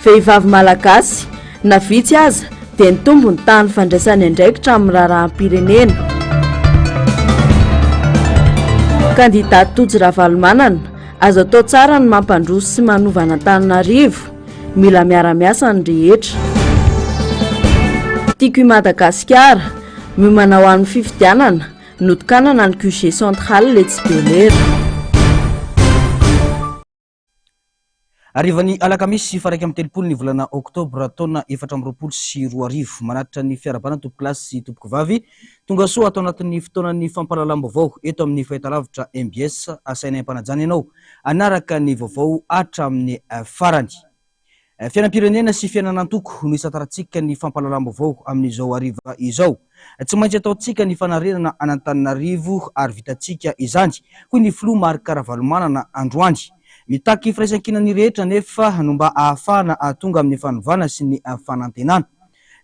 Vehivavy malagasy, na vitsy aza, dia nitombo ny tahan'ny fandraisany andraikitra amin'ny raharaham-pirenena. Kandida Tojo Ravalomanana, Azo atao tsara ny mampandroso sy manova an'Antananarivo, mila miara-miasa ny rehetra. Tiako i Madagasikara, miomana ho an'ny fifidianana, notokanana ny QG Central etsy Belera. Harivan'ny alakamisy faha 31 ny volana oktobra taona 2024. Manatitra ny fiarahabana tompokolahy sy tompokovavy. Tonga soa ato anatin'ny fotoanan'ny fampahalalam-baovao eto amin'ny fahitalavitra mbs. Asainay am-panajana ianao hanaraka ny vaovao hatramin'ny farany. Fiainam-pirenena sy fiainan'antoko no isantarantsika ny fampahalalam-baovao amin'izao hariva izao. Tsy maintsy ataontsika ny fanarenana an'Antananarivo ary vitantsika izany, hoy ny filoha Marc Ravalomanana androany. Mitaky firaisankina ny rehetra anefa no mba ahafahana hahatonga amin'ny fanovana sy ny fanantenana.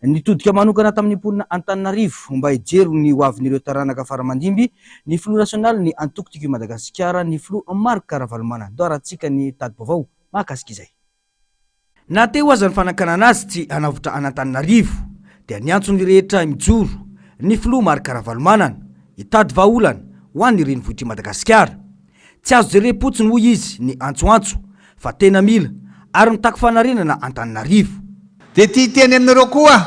Nitodika manokana tamin'ny mponina Antananarivo mba hijery ny hoavin'ireo taranaka faramandimby ny filoha nasionalin'ny antoko Tiako i Madagasikara, ny filoha Marc Ravalomanana. Doarantsika ny tati-baovao mahakasika izay. Na teo aza ny fanakanana azy tsy hanavotra an'Antananarivo dia niantso ny rehetra mijoro ny filoha Marc Ravalomanana hitady vahaolana ho an'ny renivohitr'i Madagasikara. Tsy azo jerem-potsiny hoy izy ny antsoantso fa tena mila ary mitaky fanarenana Antananarivo. Dia te hiteny aminareo koa aho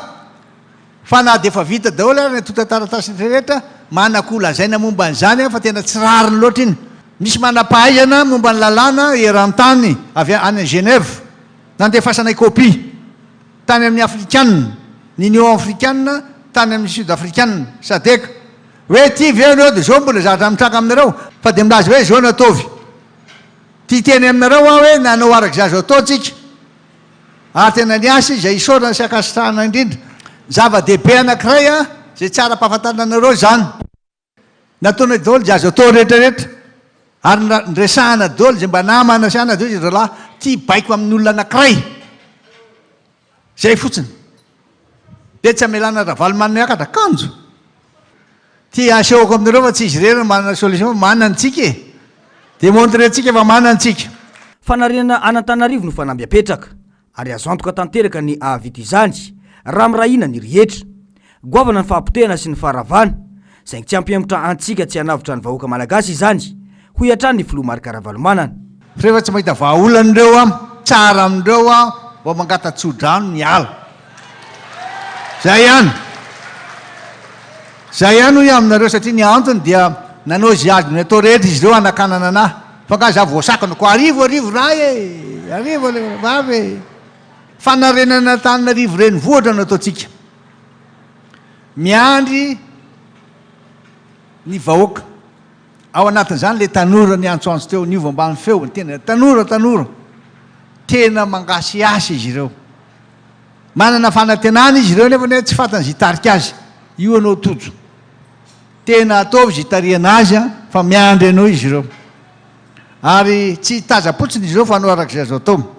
fa na dia efa vita daholo ary ny antontan-taratasy rehetra, manan-ko lazaina momba an'izany aho fa tena tsy rariny loatra iny. Misy manam-pahaizana momba ny lalàna eran-tany avy any Genève nandefasanay kopia tany amin'ny Afrikana, ny Union Afrikana tany amin'ny Sud Afrikana, Sadec, hoe ity ve ianareo dia izao mbola zavatra mitranga aminareo fa dia milaza hoe izao no ataovy. Te hiteny aminareo aho hoe nanao araka izay azo atao tsika. Ary tena niasa izy, izay isaorana sy ankasitrahana indrindra. Zava-dehibe anankiray izay tsy ara-pahafantarana anareo izany. Nataonay daholo izay azo atao rehetra rehetra. Ary niresahana daholo izay mba namana sy anona dia hoy izy, Rahalahy, ity baiko amin'ny olona anankiray. Izay fotsiny. Dia tsy amelana Ravalomanana hiakatra. Kanjo! Ty asehoko aminareo fa tsy izy irery no manana solution fa manana antsika e! Demontrer-tsika fa manana antsika. Fanarenana an'Antananarivo no fanamby apetraka, ary azo antoka tanteraka ny hahavita izany raha miray hina ny rehetra. Goavana ny fahapotehana sy ny faharavana, saingy tsy hampihemotra antsika tsy hanavotra ny vahoaka malagasy izany, hoy hatrany ny filoha Marc Ravalomanana. Rehefa tsy mahita vahaolana ireo an, tsara amin'ireo an, mba mangata-tsodrano ny ala. Zay ihany. Zay ihany hoy aho aminareo satria ny antony dia nanao izay azony atao rehetra izy ireo hanakanana anah. Fa angaha za voasakana koa arivo arivo ray e! Arivo arivo vavy e! Fanarenana Antananarivo renivohitra no ataontsika. Miandry ny vahoaka. Ao anatin'izany ilay tanora niantsoantso teo, niova ambany feo, niteny tanora tanora. Tena mangasihasy izy ireo. Manana fanantenana izy ireo nefa anie tsy fantany izay hitarika azy. Io ianao Tojo. Tena ataovy izay hitarihana azy an, fa miandry anao izy ireo. Ary tsy hitazam-potsiny izy ireo fa hanao araka izay azo atao.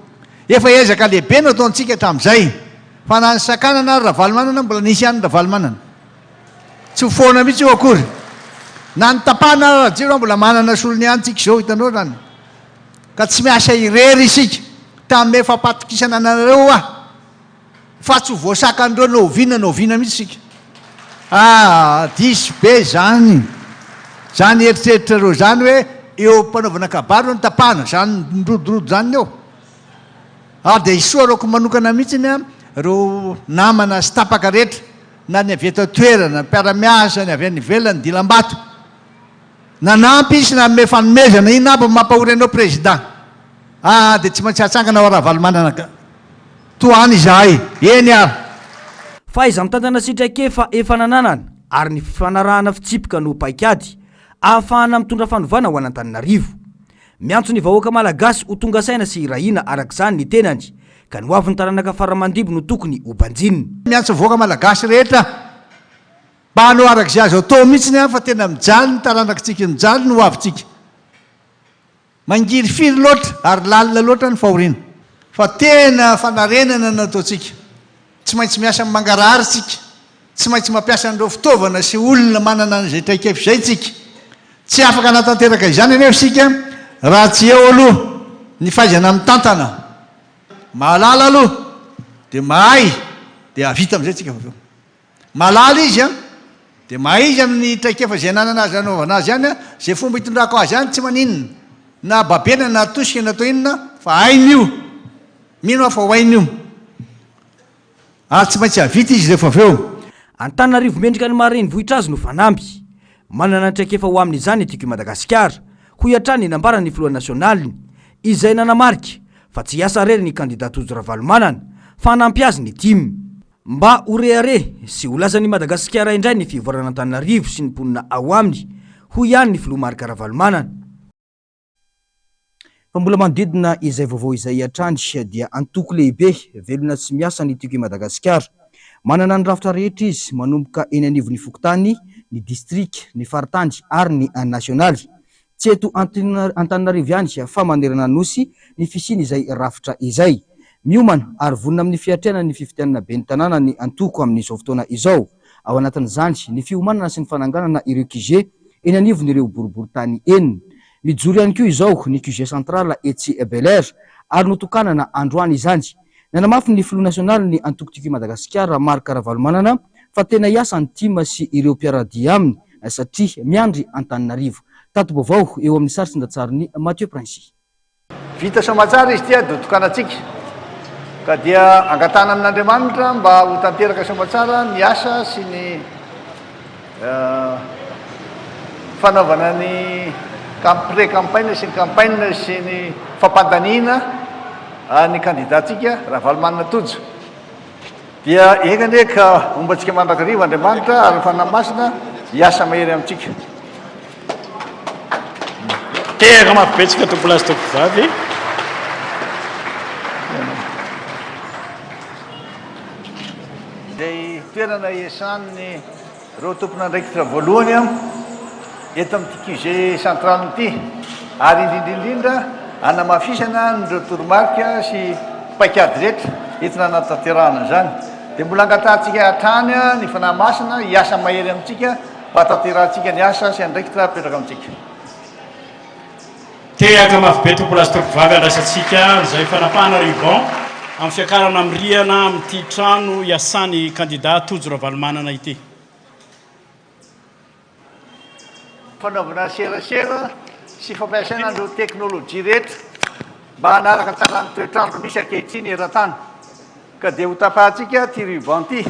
Efa ezaka lehibe no ataontsika hatramin'izay. Fa na nisakanana ary Ravalomanana mbola nisy ihany Ravalomanana. Tsy ho foana mihitsy io akory. Na notapahana ary Rajoelina mbola manana solony ihany tsika izao, hitanao izany. Ka tsy miasa irery isika. Tamin'ny fampatokisana anareo aho fa tsy ho voasakan'ireo na oviana na oviana mihitsy isika. Ah, diso be izany. Izany eritreritrareo izany hoe eo am-panaovana kabary no tapahana, izany mirodorodo izany ny eo. Ary dia isaorako manokana mihitsy ireo namana sy tapaka rehetra, na ny avy eto an-toerana, ny mpiara-miasa, ny avy any ivelany, dilam-bato. Nanampy sy nanome fanomezana, inona aby ny mampahory anao Président? Aa dia tsy maintsy hatsangana ao Ravalomanana ka. Tohano izahay. Eny ary. Fahaiza-mitantana sy traikefa efa nananana ary ny fifanarahana fitsipika no paikady ahafahana mitondra fanovana ho an'Antananarivo. Miantso ny vahoaka malagasy ho tonga saina sy hiray hina araka izany ny tenany ka ny hoavin'ny taranaka fara-mandimby no tokony ho banjinina. Miantso ny vahoaka malagasy rehetra mba hanao araka izay azo atao mihitsy aho fa tena mijaly ny taranakitsika, mijaly ny hoavintsika. Mangirifiry loatra ary lalina loatra ny fahoriana. Fa tena fanarenana no ataontsika. Tsy maintsy miasa amin'ny mangarahara isika. Tsy maintsy mampiasa an'ireo fitaovana sy olona manana an'izay traikefa izay isika. Tsy afaka hanatanteraka izany anefa isika raha tsy eo aloha ny fahaizana mitantana. mahalala aloha dia mahay dia hahavita amin'izay tsika avy eo. Mahalala izy an, dia mahay izy amin'ny traikefa izay ananana azy anaovana azy ihany an, izay fomba itondrako azy ihany tsy maninona, na babena na atosika na atao inona fa hainy io, mino aho fa ho hainy io. Ary tsy maintsy hahavita izy rehefa avy eo. Antananarivo mendrika ny maha renivohitra azy no fanamby. Manana ny traikefa ho amin'izany ny Tiako i Madagasikara, hoy hatrany ny nambaran'ny filoha nasionaliny, izay nanamarika fa tsy hiasa irery ny kandida Tojo Ravalomanana fa hanampy azy ny tim. Mba ho rehareha sy ho lazan'i Madagasikara indray ny fivoaran'Antananarivo sy ny mponina ao aminy, hoy ihany ny filoha Marc Ravalomanana. Fa mbola manodidina izay vaovao izay hatrany dia antoko lehibe velona sy miasa ny Tiako i Madagasikara. Manana ny rafitra rehetra izy manomboka eny anivon'ny fokontany, ny distrika, ny faritany ary ny nasionaly. Tsy eto Antananarivo ihany fa manerana ny Nosy ny fisian'izay rafitra izay. Miomana ary vonona amin'ny fiatrehana ny fifidianana ben'ny tanàna ny antoko amin'izao fotoana izao. Ao anatin'izany ny fiomanana sy ny fananganana ireo QG eny anivon'ireo boriborintany enina. Mijoro ihany koa izao ny QG Central etsy Bel Air ary notokanana androany izany. Nanamafy ny filoha nasionalin'ny antoko Tiako i Madagasikara, Marc Ravalomanana, fa tena hiasa ny tim sy ireo mpiara-dia aminy satria miandry Antananarivo. Tati-baovao eo amin'ny sary sy ny datsarin'i Mathieu Princi. Vita soamatsara izy ity ady hotokanantsika, ka dia angatahana amin'Andriamanitra mba ho tanteraka soamatsara ny asa sy ny fanaovana ny pré-campagne sy ny campagne sy ny fampandaniana ny kandidantsika Ravalomanana Tojo. Dia enga anie ka homba antsika mandrakariva Andriamanitra ary ny Fanahy Masina hiasa mahery amintsika. Tehaka mafy be tsika tompolahy sy tompovavy. Izay toerana iasan'ny Ireo tompon'andraikitra voalohany eto amin'ity QG central ity ary indrindra indrindra hanamafisana an'ireo toromarika sy paikady rehetra entina hanatanterahana izany dia mbola angatahantsika hatrany ny Fanahy Masina hiasa mahery amintsika mba hahatanterahantsika ny asa sy andraikitra apetraka amintsika. Tehaka mafy be tompolahy sy tompovavy andraisantsika izay fanapahana ruban amin'ny fiakarana amin'ny rihana amin'ity trano iasan'ny kandida Tojo Ravalomanana ity. Fanaovana serasera sy fampiasana ireo teknolojia rehetra mba hanaraka tsara ny toetr'andro misy ankehitriny eran-tany ka dia ho tapahantsika ity ruban ity.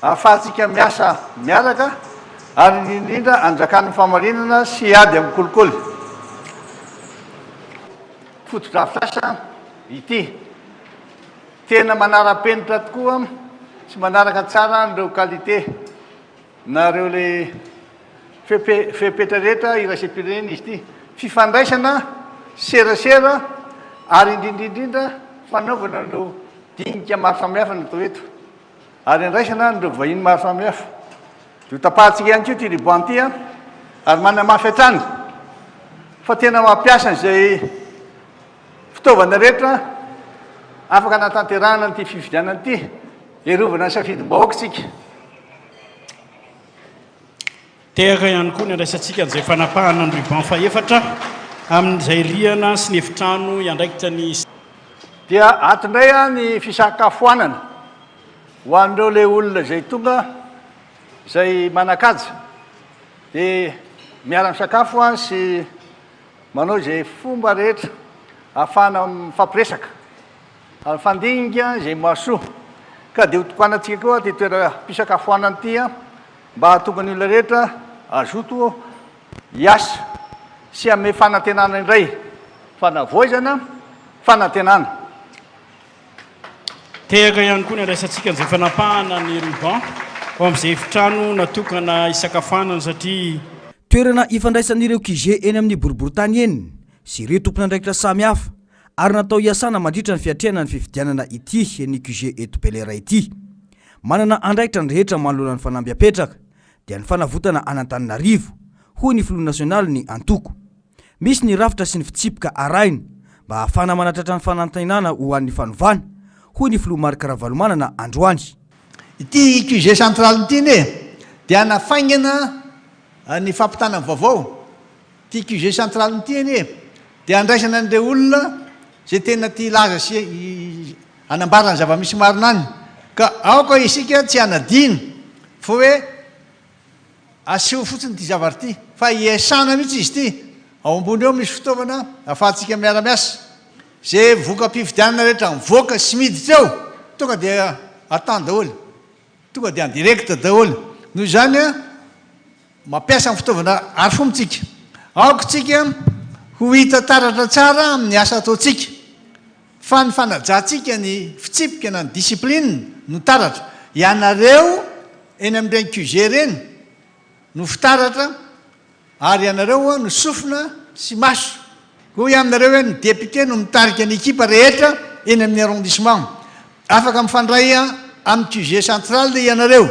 Ahafahantsika miasa miaraka ary indrindra indrindra hanjakan'ny fahamarinana sy ady amin'ny kolikoly. Fotodrafitrasa ity. Tena manara-penitra tokoa sy manaraka tsara an'ireo qualité na ireo le fepetra rehetra iraisam-pirenena izy ity. Fifandraisana, serasera ary indrindra indrindra fanaovana ireo dinika maro samihafa natao eto. Ary andraisana an'ireo vahiny maro samihafa. Dia ho tapahantsika ihany koa ity ruban ity an, ary manamafy hatrany fa tena mampiasa an'izay fitaovana rehetra afaka anatanterahana an'ity fifidianana ity, hiarovana ny safidim-bahoaka isika. Tehaka ihany koa ny andraisantsika an'izay fanapahana ny ruban fahefatra amin'izay rihana sy ny efitrano hiandraikitra ny. Dia ato indray ny fisakafoanana ho an'ireo ilay olona izay tonga izay manan-kaja dia miara-misakafo sy manao izay fomba rehetra ahafahana mifampiresaka ary mifandinika izay mahasoa ka dia hotokanantsika koa ity toeram-pisakafoanana ity Mba hahatonga ny olona rehetra hazoto hiasa sy hanome fanantenana indray, fanavaozana, fanantenana. Tehaka ihany koa ny andraisantsika an'izay fanapahana ny ruban ao amin'izay efitrano natokana hisakafoanana satria. Toerana ifandraisan'ireo QG eny amin'ny boriborintany enina sy ireo tompon'andraikitra samihafa ary natao hiasana mandritra ny fiatrehana ny fifidianana ity ny QG eto Bel'Air ity. Manana andraikitra ny rehetra manoloana ny fanamby apetraka dia ny fanavotana an'Antananarivo, hoy ny filoha nasionalin'ny antoko. Misy ny rafitra sy ny fitsipika arahina mba hahafahana manatratra ny fanantenana ho an'ny fanovana, hoy ny filoha Marc Ravalomanana androany. Ity QG central ity anie dia hanafaingana ny fampitana ny vaovao. Ity QG central ity anie dia handraisana an'ireo olona. Izay tena tia hilaza sy hanambara ny zava-misy marina any. Ka aoka isika tsy hanadino fa hoe aseho fotsiny ity zavatra ity fa iasana mihitsy izy ity. Ao ambony ao misy fitaovana ahafahantsika miara-miasa. Izay voka-pifidianana rehetra mivoaka sy miditra eo tonga dia atany daholo. Tonga dia en direct daholo. Noho izany, mampiasa ny fitaovana arifomba tsika. Aoka tsika ho hita taratra tsara amin'ny asa ataontsika fa ny fanajantsika ny fitsipika na ny discipline no taratra. Ianareo eny amin'ireny QG ireny no fitaratra Ary ianareo no sofina sy maso. Hoy aho aminareo hoe ny député no mitarika ny ekipa rehetra eny amin'ny arrondissement. Afaka mifandray amin'ny QG central ianareo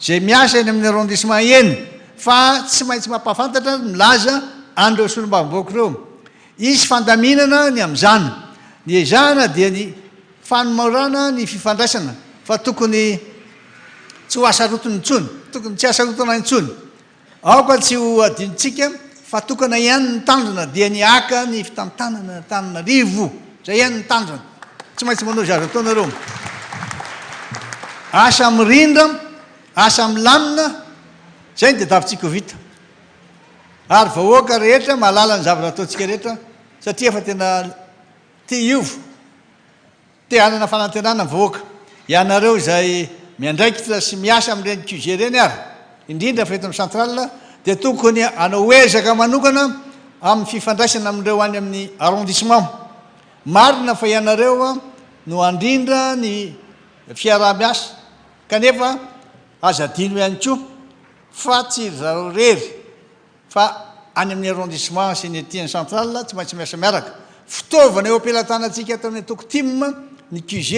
izay miasa eny amin'ny arrondissement eny fa tsy maintsy mampahafantatra milaza an'ireo solombavambahoaka ireo. Hisy fandaminana ny amin'izany. Ny ezahana dia ny fanomorana ny fifandraisana fa tokony tsy ho asarotiny intsony. Tokony tsy hasarotina intsony. Aoka tsy ho adinontsika fa tokana ihany ny tanjona dia ny haka ny fitantanana an'Antananarivo. Izay ihany ny tanjona. Tsy maintsy manao izay azo atao nareo. Asa mirindra, asa milamina, izay no tadiavintsika ho vita. Ary vahoaka rehetra mahalala ny zavatra ataontsika rehetra satria efa tena te hiova. Te hanana fanantenana ny vahoaka. Ianareo izay miandraikitra sy miasa amin'ireny QG ireny ary, indrindra fa eto amin'ny Centrale, dia tokony hanao ezaka manokana amin'ny fifandraisana amin'ireo any amin'ny arrondissement. Marina fa ianareo no handrindra ny fiaraha-miasa, kanefa aza adino ihany koa fa tsy ry zareo irery Fa any amin'ny arrondissement sy ny aty amin'ny centrale tsy maintsy miasa miaraka. Fitaovana eo am-pelatanantsika ato amin'ny antoko tim ny QG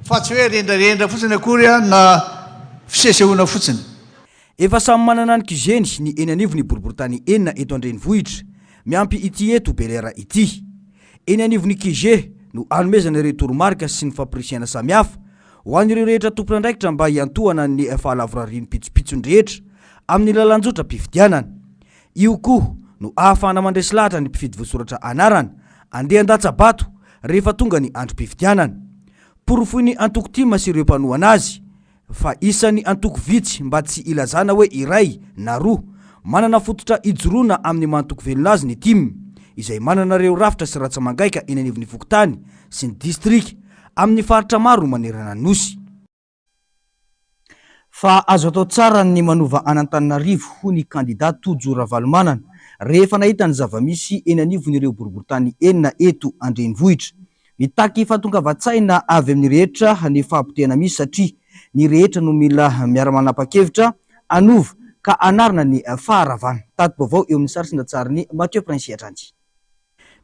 fa tsy hoe rendrarendra fotsiny akory na fisesehoana fotsiny. Efa samy manana ny QG-ny ny eny anivon'ny boriborintany enina eto an-drenivohitra, miampy ity eto Bel'Air ity. Eny anivon'ny QG no anomezana ireo toromarika sy ny fampirisihana samihafa ho an'ireo rehetra tompon'andraikitra mba hiantohana ny fahalavorarian'ny pitsopitsony rehetra amin'ny lalan-jotram-pifidianana. Io koa no ahafahana mandresy lahatra ny mpifidy voasoratra anarana andeha handatsa-bato rehefa tonga ny androm-pifidianana. Porofoin'ny antoko tim sy ireo mpanohana azy fa isan'ny antoko vitsy mba tsy ilazana hoe iray na roa manana fototra ijoroana amin'ny maha antoko velona azy ny tim izay manana ireo rafitra sy ratsa-mangaika eny anivon'ny fokontany sy ny distrika amin'ny faritra maro manerana ny Nosy. Fa azo atao tsara ny manova an'Antananarivo, hoy ny kandida Tojo Ravalomanana, rehefa nahita ny zava-misy eny anivon'ireo boriborintany enina eto an-drenivohitra. Mitaky fahatongavan-tsaina avy amin'ny rehetra ny fahapotehana misy satria ny rehetra no mila miara-manapa-kevitra hanova ka hanarina ny faharavana. Tati-baovao eo amin'ny sary sy ny tsarin'i Mathieu Prince hatrany.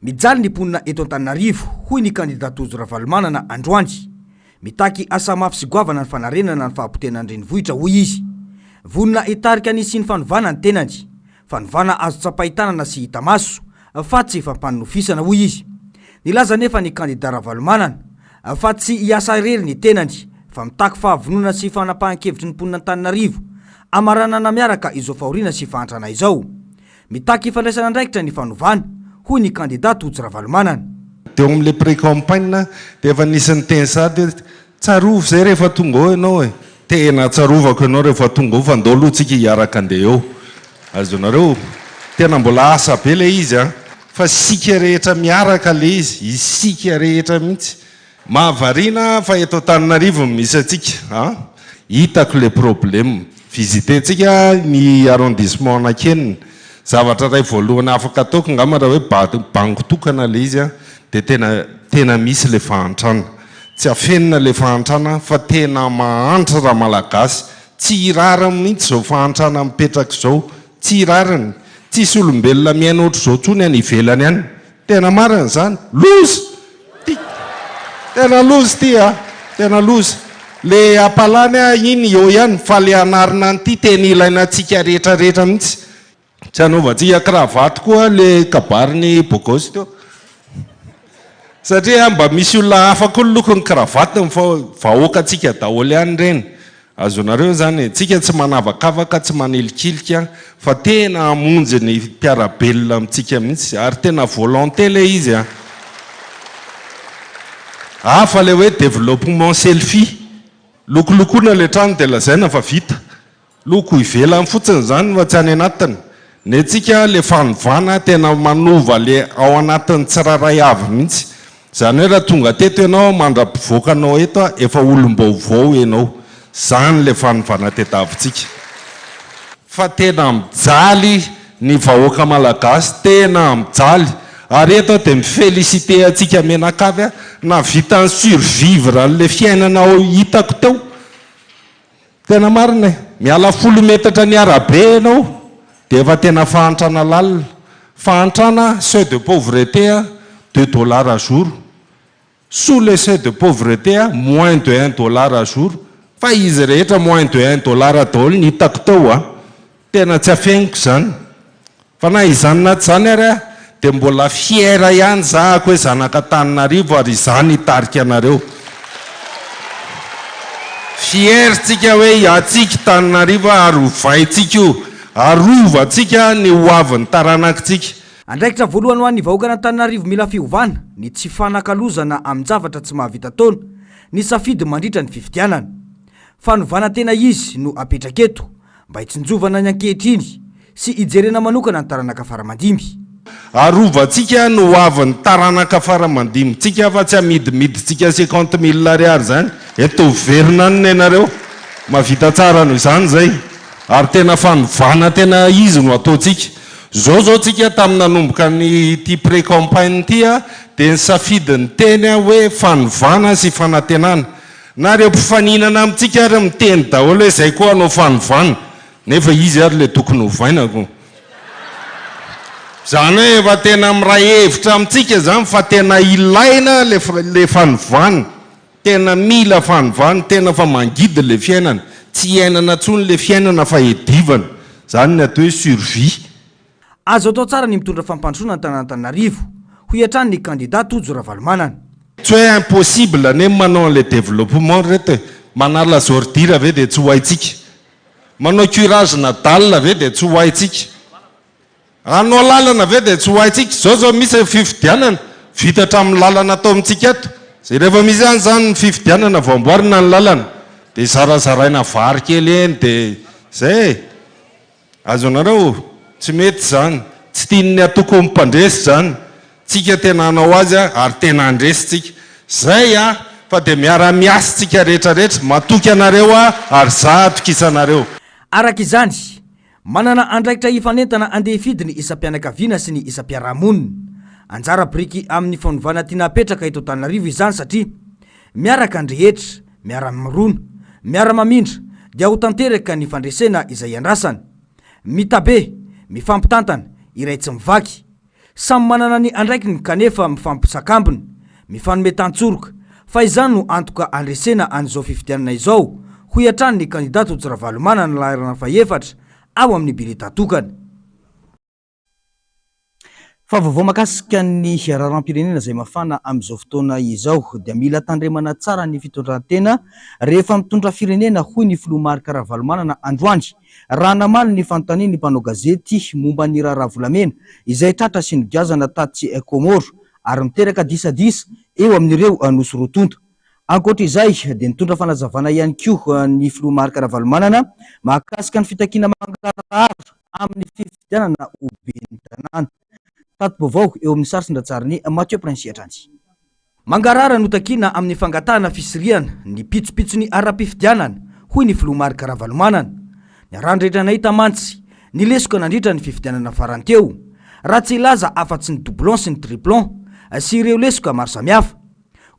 Mijaly ny mponina eto Antananarivo, hoy ny kandida Tojo Ravalomanana androany. Mitaky asa mafy sy goavana ny fanarenana ny fahapotehana ny renivohitra, hoy izy. Vonona hitarika ny hisian'ny fanovana ny tenany. Fanovana azo tsapain-tanana sy hita maso, fa tsy fampanonofisana, hoy izy. Nilaza anefa ny kandida Ravalomanana, fa tsy hiasa irery ny tenany, fa mitaky fahavononana sy fanapahan-kevitry ny mponin'Antananarivo, hamaranana miaraka izao fahoriana sy fahantrana izao. Mitaky fandraisana andraikitra ny fanovana, hoy ny kandida Tojo Ravalomanana. Teo amin'ilay pré-campagne dia efa nisy niteny sahady hoe tsarovy izay rehefa tonga ao ianao e! Tena tsarovako ianao rehefa tonga ao fa ndao aloha tsika hiaraka andeha eo. Azonareo? Tena mbola asa be ilay izy an! Fa isika rehetra miaraka ilay izy, isika rehetra mihitsy. Mahavariana fa eto Antananarivo no misy antsika an! Hitako le problème. Visiter-tsika ny arrondissement anankienina. Zavatra iray voalohany afaka ataoko angamba raha hoe bango tokana le izy an, dia tena tena misy le fahantrana. Tsy afenina le fahantrana fa tena mahantra ramalagasy. Tsy rariny mihitsy izao fahantrana mipetraka izao. Tsy rariny. Tsisy olombelona miaina ohatr'izao intsony any ivelany any. Tena marina izany. Loza! Ty. Tena loza ity a! Tena loza. Le ampalany a iny eo ihany fa le hanarina an'ity tena ilaina antsika rehetra rehetra mihitsy. Tsy hanaovantsika cravate koa le kabarin'i Bogos teo. Satria mba misy olona hafa koa ny lokon'ny cravate-ny fa vahoakantsika daholo ihany ireny. Azonareo izany e! Tsika tsy manavakavaka, tsy manilikilika fa tena hamonjy ny mpiara-belona amintsika mihitsy ary tena volonté ilay izy an! Hafa ilay hoe développement selfie. Lokolokoina ilay trano dia lazaina fa vita. Loko ivelany fotsiny izany fa tsy any anatiny. Ny antsika le fanovana tena manova le ao anatin'ny tsirairay avy mihitsy. Izany hoe raha tonga teto ianao mandra-pivoakanao eto efa olom-baovao ianao. Izany le fanovana tediavintsika. Fa tena mijaly ny vahoaka malagasy, tena mijaly. Ary eto aho dia mi-feliciter antsika mianakavy nahavita ni-survivre an'le fiainana hitako teo. Tena marina e! Miala folo metatra ny arabe ianao dia efa tena fahantrana lalina. Fahantrana, seuil de pauvreté a, deux dollars à jour. Sous le seuil de pauvreté a, moins de un dollar à jour. Fa izy rehetra moins de un dollar daholo ny hitako teo a! Tena tsy afeniko izany. Fa na izany na tsy izany ary aho dia mbola fier ihany za ako hoe zanak'Antananarivo ary izaho nitarika anareo. Fier tsika hoe antsika Tananarivo ary ovaintsika io, arovantsika ny ho avin'ny taranakitsika. Andraikitra voalohany ho an'ny vahoakan'Antananarivo mila fiovana ny tsy fanakalozana amin-javatra tsy mahavita taona ny safidy mandritra ny fifidianana. Fanovana tena izy no apetraka eto mba hitsinjovana ny ankehitriny sy hijerena manokana ny taranaka fara-mandimby. Arovantsika ny ho avin'ny taranaka fara-mandimbintsika fa tsy amidimidintsika cinquante mille ariary izany. Eto miverina any nenareo. Mahavita tsara noho izany izay. Ary tena fanovana tena izy no ataontsika. Izao izao tsika tamin'ny nanomboka ny ity pré-campagne ity dia nisafidy ny teny hoe fanovana sy fanantenana. Na ireo mpifaninana amintsika ary miteny daholo hoe zay koa hanao fanovana, nefa izy ary le tokony hovaina ko. Zany hoe efa tena miray hevitra amintsika zany fa tena ilaina le le fanovana, tena mila fanovana, tena fa mangidy le fiainana, tsy iainana tsony le fiainana fa edivana, zany ny atao hoe survie. Azo atao tsara ny mitondra fampandrosoana ny tanàn'Antananarivo, hoy hatrany ny kandida Tojo Ravalomanana. Tsy hoe impossible anie ny manao an'ilay développement ry reto e! Manala ordure ve dia tsy ho haintsika? Manao curage na dalle ve dia tsy ho haintsika? Hanao lalana ve dia tsy ho haintsika? Izao izao misy ny fifidianana, vita hatramin'ny lalana atao amintsika ato. Izay rehefa misy any izany ny fifidianana vao amboarina ny lalana, dia zarazaraina vary kely eny dia izay e! Azonareo? Tsy mety izany. Tsy tian'ny antoko mpandresy izany. Tsika tena hanao azy ary tena handresy tsika. Zay a! Fa dia miara-miasa tsika rehetra rehetra. Matoky anareo aho ary za atokisanareo. Araka izany, manana andraikitra hifanentana andeha hifidy ny isam-pianakaviana sy ny isam-piarahamonina. Anjara biriky amin'ny fanovana tiana hapetraka eto Antananarivo izany satria miaraka ny rehetra, miara-mirona, miara-mamindra dia ho tanteraka ny fandresena izay iandrasana. Mitabe, mifampitantana, iray tsy mivaky. Samy manana ny andraikiny kanefa mifampisakambina, mifanome tantsoroka, fa izany no antoka handresena an'izao fifidianana izao, hoy hatrany ny kandida Tojo Ravalomanana laharana fahefatra ao amin'ny bileta tokana. Fa vaovao mahakasika ny raharaham-pirenena izay mafana amin'izao fotoana izao dia mila tandremana tsara ny fitondran-tena rehefa mitondra firenena hoy ny filoha Marc Ravalomanana androany raha namaly ny fanontanian'ny mpanao gazety momba ny raharaha volamena izay tratra sy nogiazana tatsy Comores ary miteraka disadisa eo amin'ireo nosy roa tonta. Ankoatra izay dia nitondra fanazavana ihany koa ny filoha Marc Ravalomanana mahakasika ny fitakiana mangarahara amin'ny fifidianana ho ben'ny tanàna. Tati-baovao eo amin'ny sary sy ny ratsarin'i Mathieu Princi hatrany. Mangarahara no takiana amin'ny fangatahana fisirihana ny pitsopitsony ara-pifidianana, hoy ny filoha Marc Ravalomanana. Niarahan-drehetra nahita mantsy ny lesoka nandritra ny fifidianana farany teo, raha tsy hilaza afa-tsy ny doublon sy ny triplon sy ireo lesoka maro samihafa.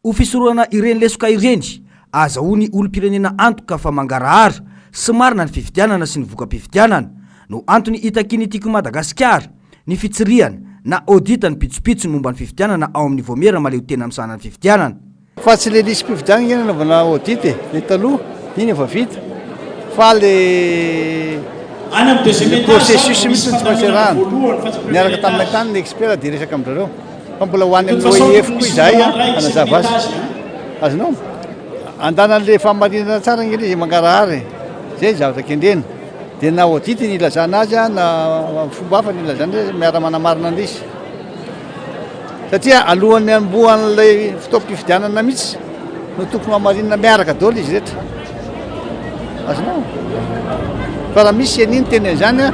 Ho fisorohana ireny lesoka ireny, ahazahoan'ny olom-pirenena antoka fa mangarahara sy marina ny fifidianana sy ny voka-pifidianana no antony itakian'ny Tiako i Madagasikara ny fitsirihana na audit ny pitsopitsony momba ny fifidianana ao amin'ny Vaomiera mahaleotena misahana ny fifidianana. Fa tsy le lisi-pifidianana nge nanaovana audit e, le taloha, iny efa vita, fa le le processus mihitsy no tsy maintsy arahana, niaraka taminay tany ny expert dia resaka amin-drareo. Fa mbola ho any amin'ny OIF koa izahay hanazava azy. Azonao? Andanan'ilay fahamarinana tsara ange ilay izy mangarahara e. Izay ny zavatra kendrena. Dia na audit ny ilazana azy na fomba hafa ny ilazana azy, miara-manamarina an'ilay izy. Satria alohan'ny hanombohan'ilay fotoam-pifidianana mihitsy no tokony hamarinina miaraka daholo izy rehetra. Azonao? Fa raha misy ceni niteny an'izany an,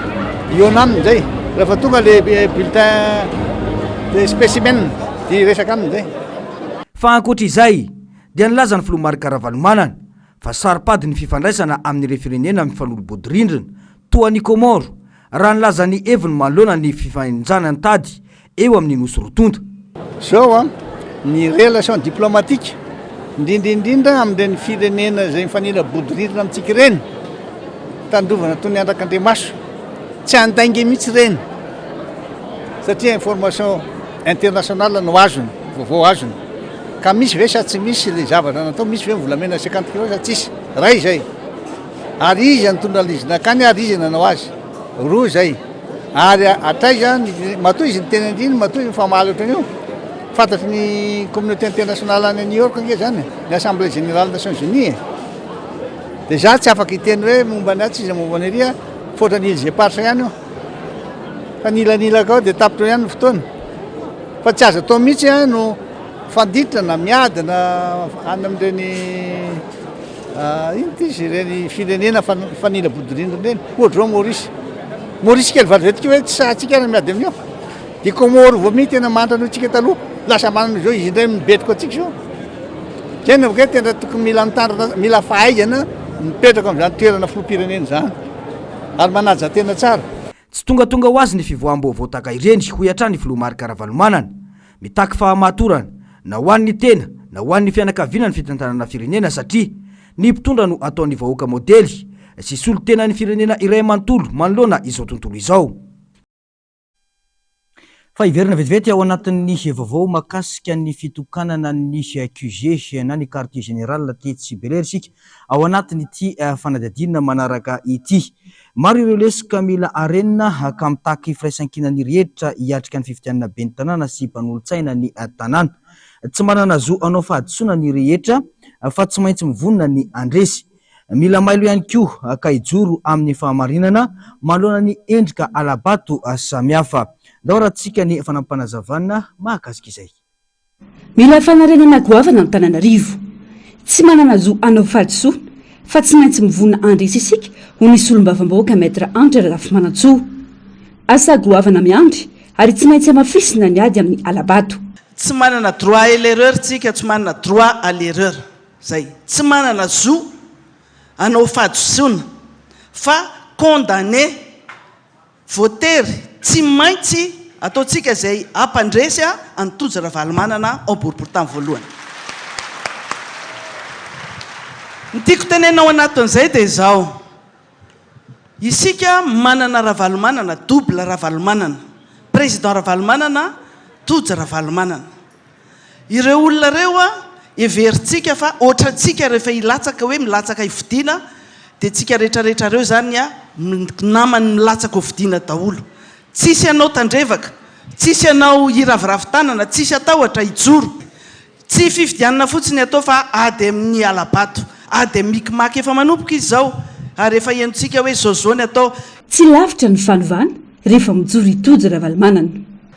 hihaona aminy izay. Rehefa tonga le bulletin de spécimen dia hiresaka aminy izay. Fa ankoatra izay dia nilaza ny filoha Marc Ravalomanana fa saro-pady ny fifandraisana amin'ireo firenena mifanolo-bodirindrina toa an'i Comores raha nilaza ny heviny manoloana ny fifanjanan-tady eo amin'ny Nosy roa tonta. Izao an, ny relation diplomatique, indrindra indrindra amin'ireny firenena izay mifanila bodirindrina amintsika ireny, tandrovana toy ny andrak'andriamaso, tsy handainga mihitsy ireny, satria information internationale no azony, vaovao azony. Ka misy ve sa tsy misy ilay zavatra natao, misy ve ny volamena 50 kilos sa tsisy? Iray izay. Ary iza nitondra an'ilay izy nankany ary iza nanao azy? Roa izay. Ary hatraiza ny, matoa izy niteny an'iny, matoa izy mifamaly ohatran'io, fantatry ny communauté internationale any New York ange izany e, ny assemblée générale Nations Unies e. Dia za tsy afaka hiteny hoe momba ny atsy iza momba ny ery a, fa ohatran'ny îles éparses ihany io. Fa nilanilaka ao dia tapitra eo ihany ny fotoana. Fa tsy azo atao mihitsy no fanditra na miady na any amin'ireny Inona ity izy ireny firenena mifanila bodirindrina ireny? Ohatra izao Maurice. Maurice kely valivetika hoe tsy sahintsika ary miady amin'io. Dia Comores vao miha tena mahantra noho isika taloha. Lasa manana izao izy indray mibetroka antsika izao. Izay no hoe tena tokony mila mitandrina, mila fahaizana mipetraka amin'izany toerana filoham-pirenena izany. Ary manaja tena tsara. Tsy tongatonga ho azy ny fivoaham-baovao tahaka ireny, hoy hatrany ny filoha Marc Ravalomanana. Mitaky fahamatorana, na ho an'ny tena, na ho an'ny fianakaviana ny fitantanana firenena satria ny mpitondra no ataon'ny vahoaka modely sy solontenan'ny firenena iray manontolo manoloana izao tontolo izao. Fa hiverina vetivety ao anatin'ny vaovao mahakasika ny fitokanana ny QG na ny Quartier Général tetsy Bel'Air isika ao anatin'ity fanadihadiana manaraka ity. Maro ireo lesoka mila harenina ka mitaky firaisankina ny rehetra hiatrika ny fifidianana ben'ny tanàna sy mpanolotsaina ny tanàna. Tsy manana zo hanao fahadisoana ny rehetra fa tsy maintsy mivonona ny handresy. Mila mailo ihany koa ka hijoro amin'ny fahamarinana manoloana ny endrika hala-bato samihafa. Ndao arahantsika ny fanampinazavana mahakasika izay. Mila fanarenana goavana Antananarivo. Tsy manana zo hanao fahadisoana fa tsy maintsy mivonona handresy isika, hoy ny solombavambahoaka Maître Andry Razafimanantsoa. Asa goavana miandry ary tsy maintsy hamafisina ny ady amin'ny hala-bato. Tsy manana droit à l'erreur tsika, tsy manana droit à l'erreur. Zay. Tsy manana zo hanao fahadisoana fa condamné. Voatery, tsy maintsy ataontsika izay hampandresy an'i Tojo Ravalomanana ao boriborintany voalohany. Ny tiako tenenina ao anatin'izay dia izao, isika manana Ravalomanana, double Ravalomanana, président Ravalomanana, Tojo Ravalomanana. Ireo olona ireo heverintsika fa ohatrantsika rehefa hilatsaka hoe milatsaka hifidiana dia tsika rehetra rehetra ireo izany namany milatsaka ho fidiana daholo. Tsisy hanao tandrevaka, tsisy hanao hiraviravy tanana, tsisy hatahotra hijoro. Tsy fifidianana fotsiny atao fa ady amin'ny hala-bato, ady amin'ny micmac efa manomboka izy izao ary efa henontsika hoe zao zao ny atao. Tsy lavitra ny fanovana rehefa mijoro i Tojo Ravalomanana.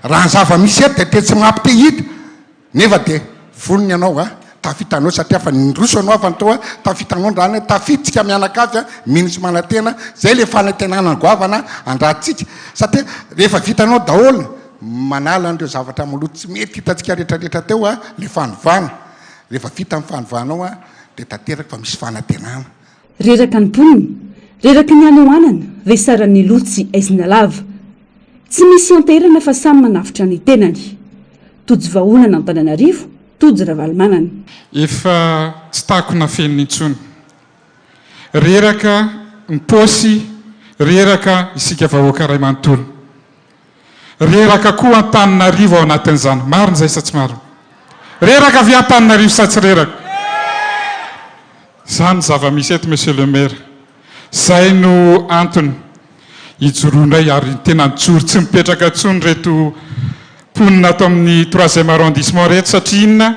Raha ny zava-misy eto dia tena tsy mampite hita nefa dia vonona ianao a, tafita anao satria efa niroso ianao avy tao a, tafita anao ndra any, tafiditsika mianakavy a, mino sy manantena, zay le fanantenana goavana andrantsika satria rehefa vitanao daholo manala an'ireo zavatra maloto tsy mety hitantsika rehetrarehetra teo a, le fanovana, rehefa vita ny fanovanao a dia tanteraka fa misy fanantenana. Reraka ny mponina, reraky ny hanoanana, vesaran'ny loha tsy aizina lava. Tsy misy ianteherana fa samy manafotra ny tenany. Tojo vahaolana Antananarivo, Tojo Ravalomanana. Efa tsy takona afenina intsony. Reraka ny paosy, reraka isika vahoaka iray manontolo. Reraka koa Antananarivo ao anatin'izany. Marina izay sa tsy marina? Reraka ve Antananarivo sa tsy reraka? Izany ny zava-misy eto Monsieur le Maire. Izay no antony ijoroanay ary tena mijoro tsy mipetraka intsony ireto mponina ato amin'ny troisième arrondissement ireto satria inona?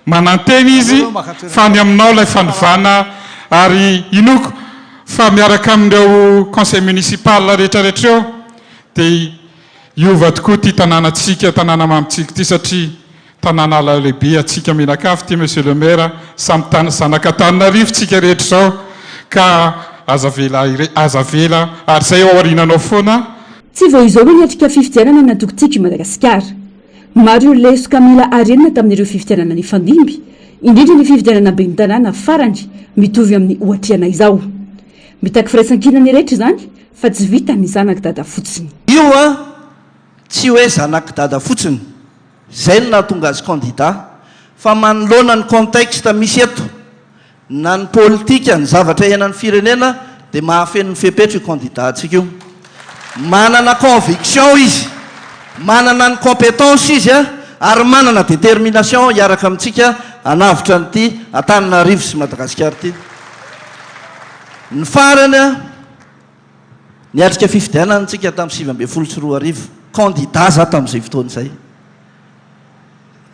Manantena izy fa any aminao ilay fanovana ary inoako fa miaraka amin'ireo conseil municipal rehetra rehetra ireo dia hiova tokoa ity tanànantsika, tanàna mamintsika ity satria. Tanàna lehibe antsika mianakavy ity Monsieur le Maire a, samy tany zanak'Antananarivo tsika rehetra izao ka aza avela aza avela ary izay ao aoriananao foana. Tsy vao izao no niatrika fifidianana ny antoko Tiako i Madagasikara. Maro ireo lesoka mila harenina tamin'ireo fifidianana nifandimby, indrindra ny fifidianana ben'ny tanàna farany mitovy amin'ny ohatr'ianay izao. Mitaky firaisankina ny rehetra izany fa tsy vitan'ny zanak'i Dada fotsiny. Io an, tsy hoe zanak'i Dada fotsiny, izay no nahatonga azy candidat, fa manoloana ny contexte misy eto, na ny politika, ny zavatra iainan'ny firenena dia mahafeno ny fepetra io candidat-ntsika io. Manana conviction izy, manana ny compétence izy ary manana détermination hiaraka amintsika hanavotra an'ity Antananarivo sy Madagasikara ity. Ny farany, niatrika fifidianana tsika tamin'ny 2019, candidat za tamin'izay fotoana izay.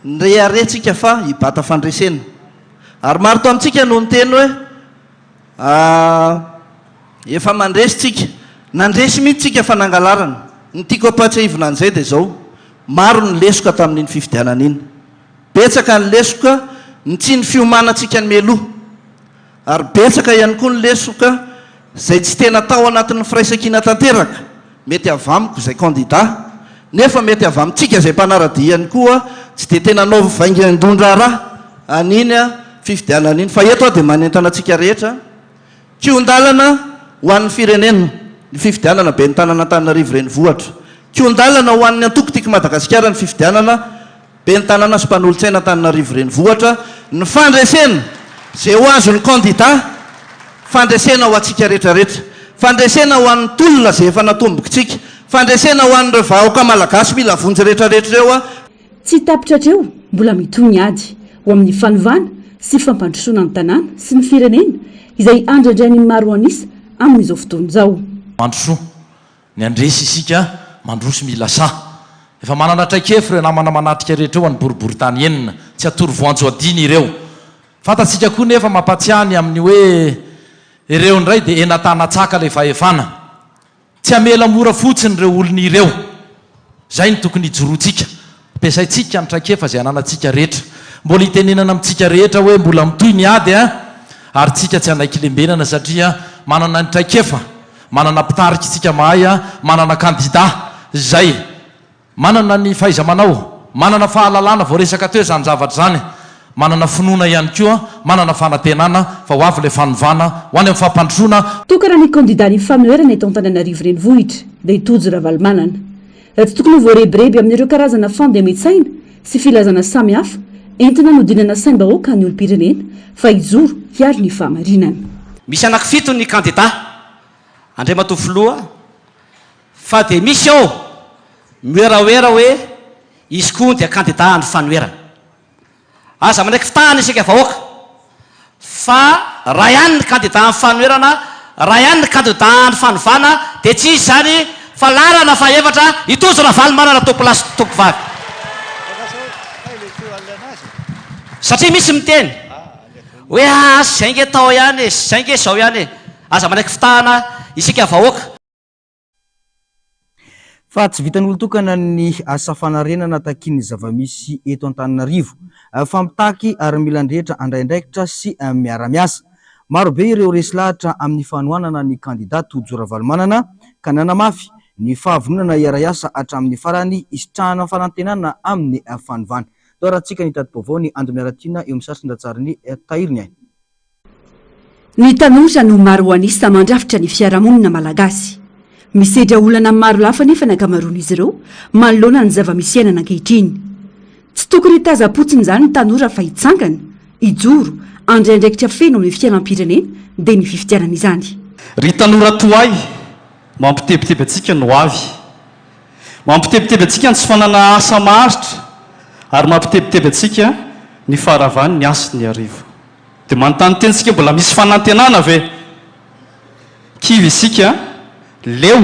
Nirehareha tsika fa hibata fandresena. Ary maro tamintsika no niteny hoe efa mandresy tsika. Nandresy mihitsy tsika fa nangalarana. Ny tiako ampahatsiahivina an'izay dia izao, maro ny lesoka tamin'iny fifidianana iny. Betsaka ny lesoka, ny tsy ny fiomanantsika mialoha. Ary betsaka ihany koa ny lesoka izay tsy tena tao anatin'ny firaisankina tanteraka, mety avy amiko izay kandida, nefa mety avy amintsika izay mpanara-dia ihany koa tsy dia tena nanao vaingan-dohan-draharaha an'iny fifidianana iny. Fa eto aho dia manentana antsika rehetra, kihon-dalana ho an'ny firenena ny fifidianana ben'ny tanana Antananarivo Renivohitra, kihon-dalana ho an'ny antoko Tiako Madagasikara ny fifidianana Ben'ny tanàna sy mpanolotsaina Antananarivo Renivohitra, ny fandresena izay ho azon'ny kandida, fandresena ho antsika rehetrarehetra, fandresena ho an'ny tolona izay efa natombokitsika, fandresena ho an'ireo vahoaka malagasy mila vonjy rehetrarehetra ireo. Tsy tapitra hatreo, mbola mitohy ny ady ho amin'ny fanovana sy fampandrosoana ny tanàna sy ny firenena izay andrandrain'ny maro an'isa amin'izao fotoana izao. Mandrosoa. Ny handresy isika, mandroso mila sahy. Efa manana traikefa ireo namana manatrika rehetra eo any boriboritany enina. Tsy atoro voanjo adino ireo. Fantatsika koa nefa mampatsiahy ny amin'ny hoe ireo indray dia enatanatsaka ilay fahefana. Tsy hamela mora fotsiny ireo olona ireo. Izay no tokony hijoroantsika. Ampiasaintsika ny traikefa izay ananantsika rehetra. Mbola itenenana amintsika rehetra hoe mbola mitohy ny ady an! Ary tsika tsy hanaiky lembenana satria manana ny traikefa, manana mpitarika isika mahay an, manana kandida izay manana ny fahaiza-manao, manana fahalalana, voaresaka teo izany zavatra izany, manana finoana ihany koa, manana fanantenana fa ho avy ilay fanovana ho any amin'ny fampandrosoana. Tokana ny kandidan'ny fanoherana eto Antananarivo Renivohitra dia i Tojo Ravalomanana. Tsy tokony ho voarebireby amin'ireo karazana fandemen-tsaina sy filazana samihafa entina hanodinana saim-bahoaka ny olom-pirenena fa hijoro hiaro ny fahamarinana. Misy anankifito ny kandida, Andriamatoa Filoha, fa dia misy ao miwerawera hoe izy koa dia kandida an'ny fanoherana. Aza manaiky fitahana isika vahoaka fa raha ihany ny kandida ny fanoherana, raha ihany ny kandida ny fanovana dia tsy izy izany fa laharana fahaefatra i Tojo Ravalomanana tompolahy sy tompovavy. Satria misy miteny hoe aa zay nge tao ihany e, zay nge zao ihany e. Aza manaiky fitahana isika vahoaka. Fa tsy vitan'olon-tokana ny asa fanarenana takian'ny zava-misy eto Antananarivo fa mitaky ary mila ny rehetra handray andraikitra sy miara-miasa. Marobe ireo resy lahatra amin'ny fanohanana ny kandida Tojo Ravalomanana ka nanamafy ny fahavononana hiara-hiasa hatramin'ny farany hisitrahana fanantenana amin'ny fanovana. Toarantsika ny tati-baovao ny Ando Miaratiana eo amin'ny sasin-dratsarin'i Tahiry ny aina. Ny tanora no maro an'isa mandrafitra ny fiarahamonina malagasy. Misedra olana maro lafy anefa ny ankamaroan'izy ireo manoloana ny zava-misy iainana ankehitriny. Tsy tokony hitazam-potsiny izany ny tanora fa hitsangana, hijoro, handray andraikitra feno amin'ny fiainam-pirenena dia ny fifidianana izany. Ry tanora toa ahy, mampitebiteby antsika ny hoavy. Mampitebiteby antsika ny tsy fananana asa maharitra ary mampitebiteby antsika ny faharavan'ny hasin'Iarivo. Dia manontany tena isika mbola misy fanantenana ve? Kivy isika, leo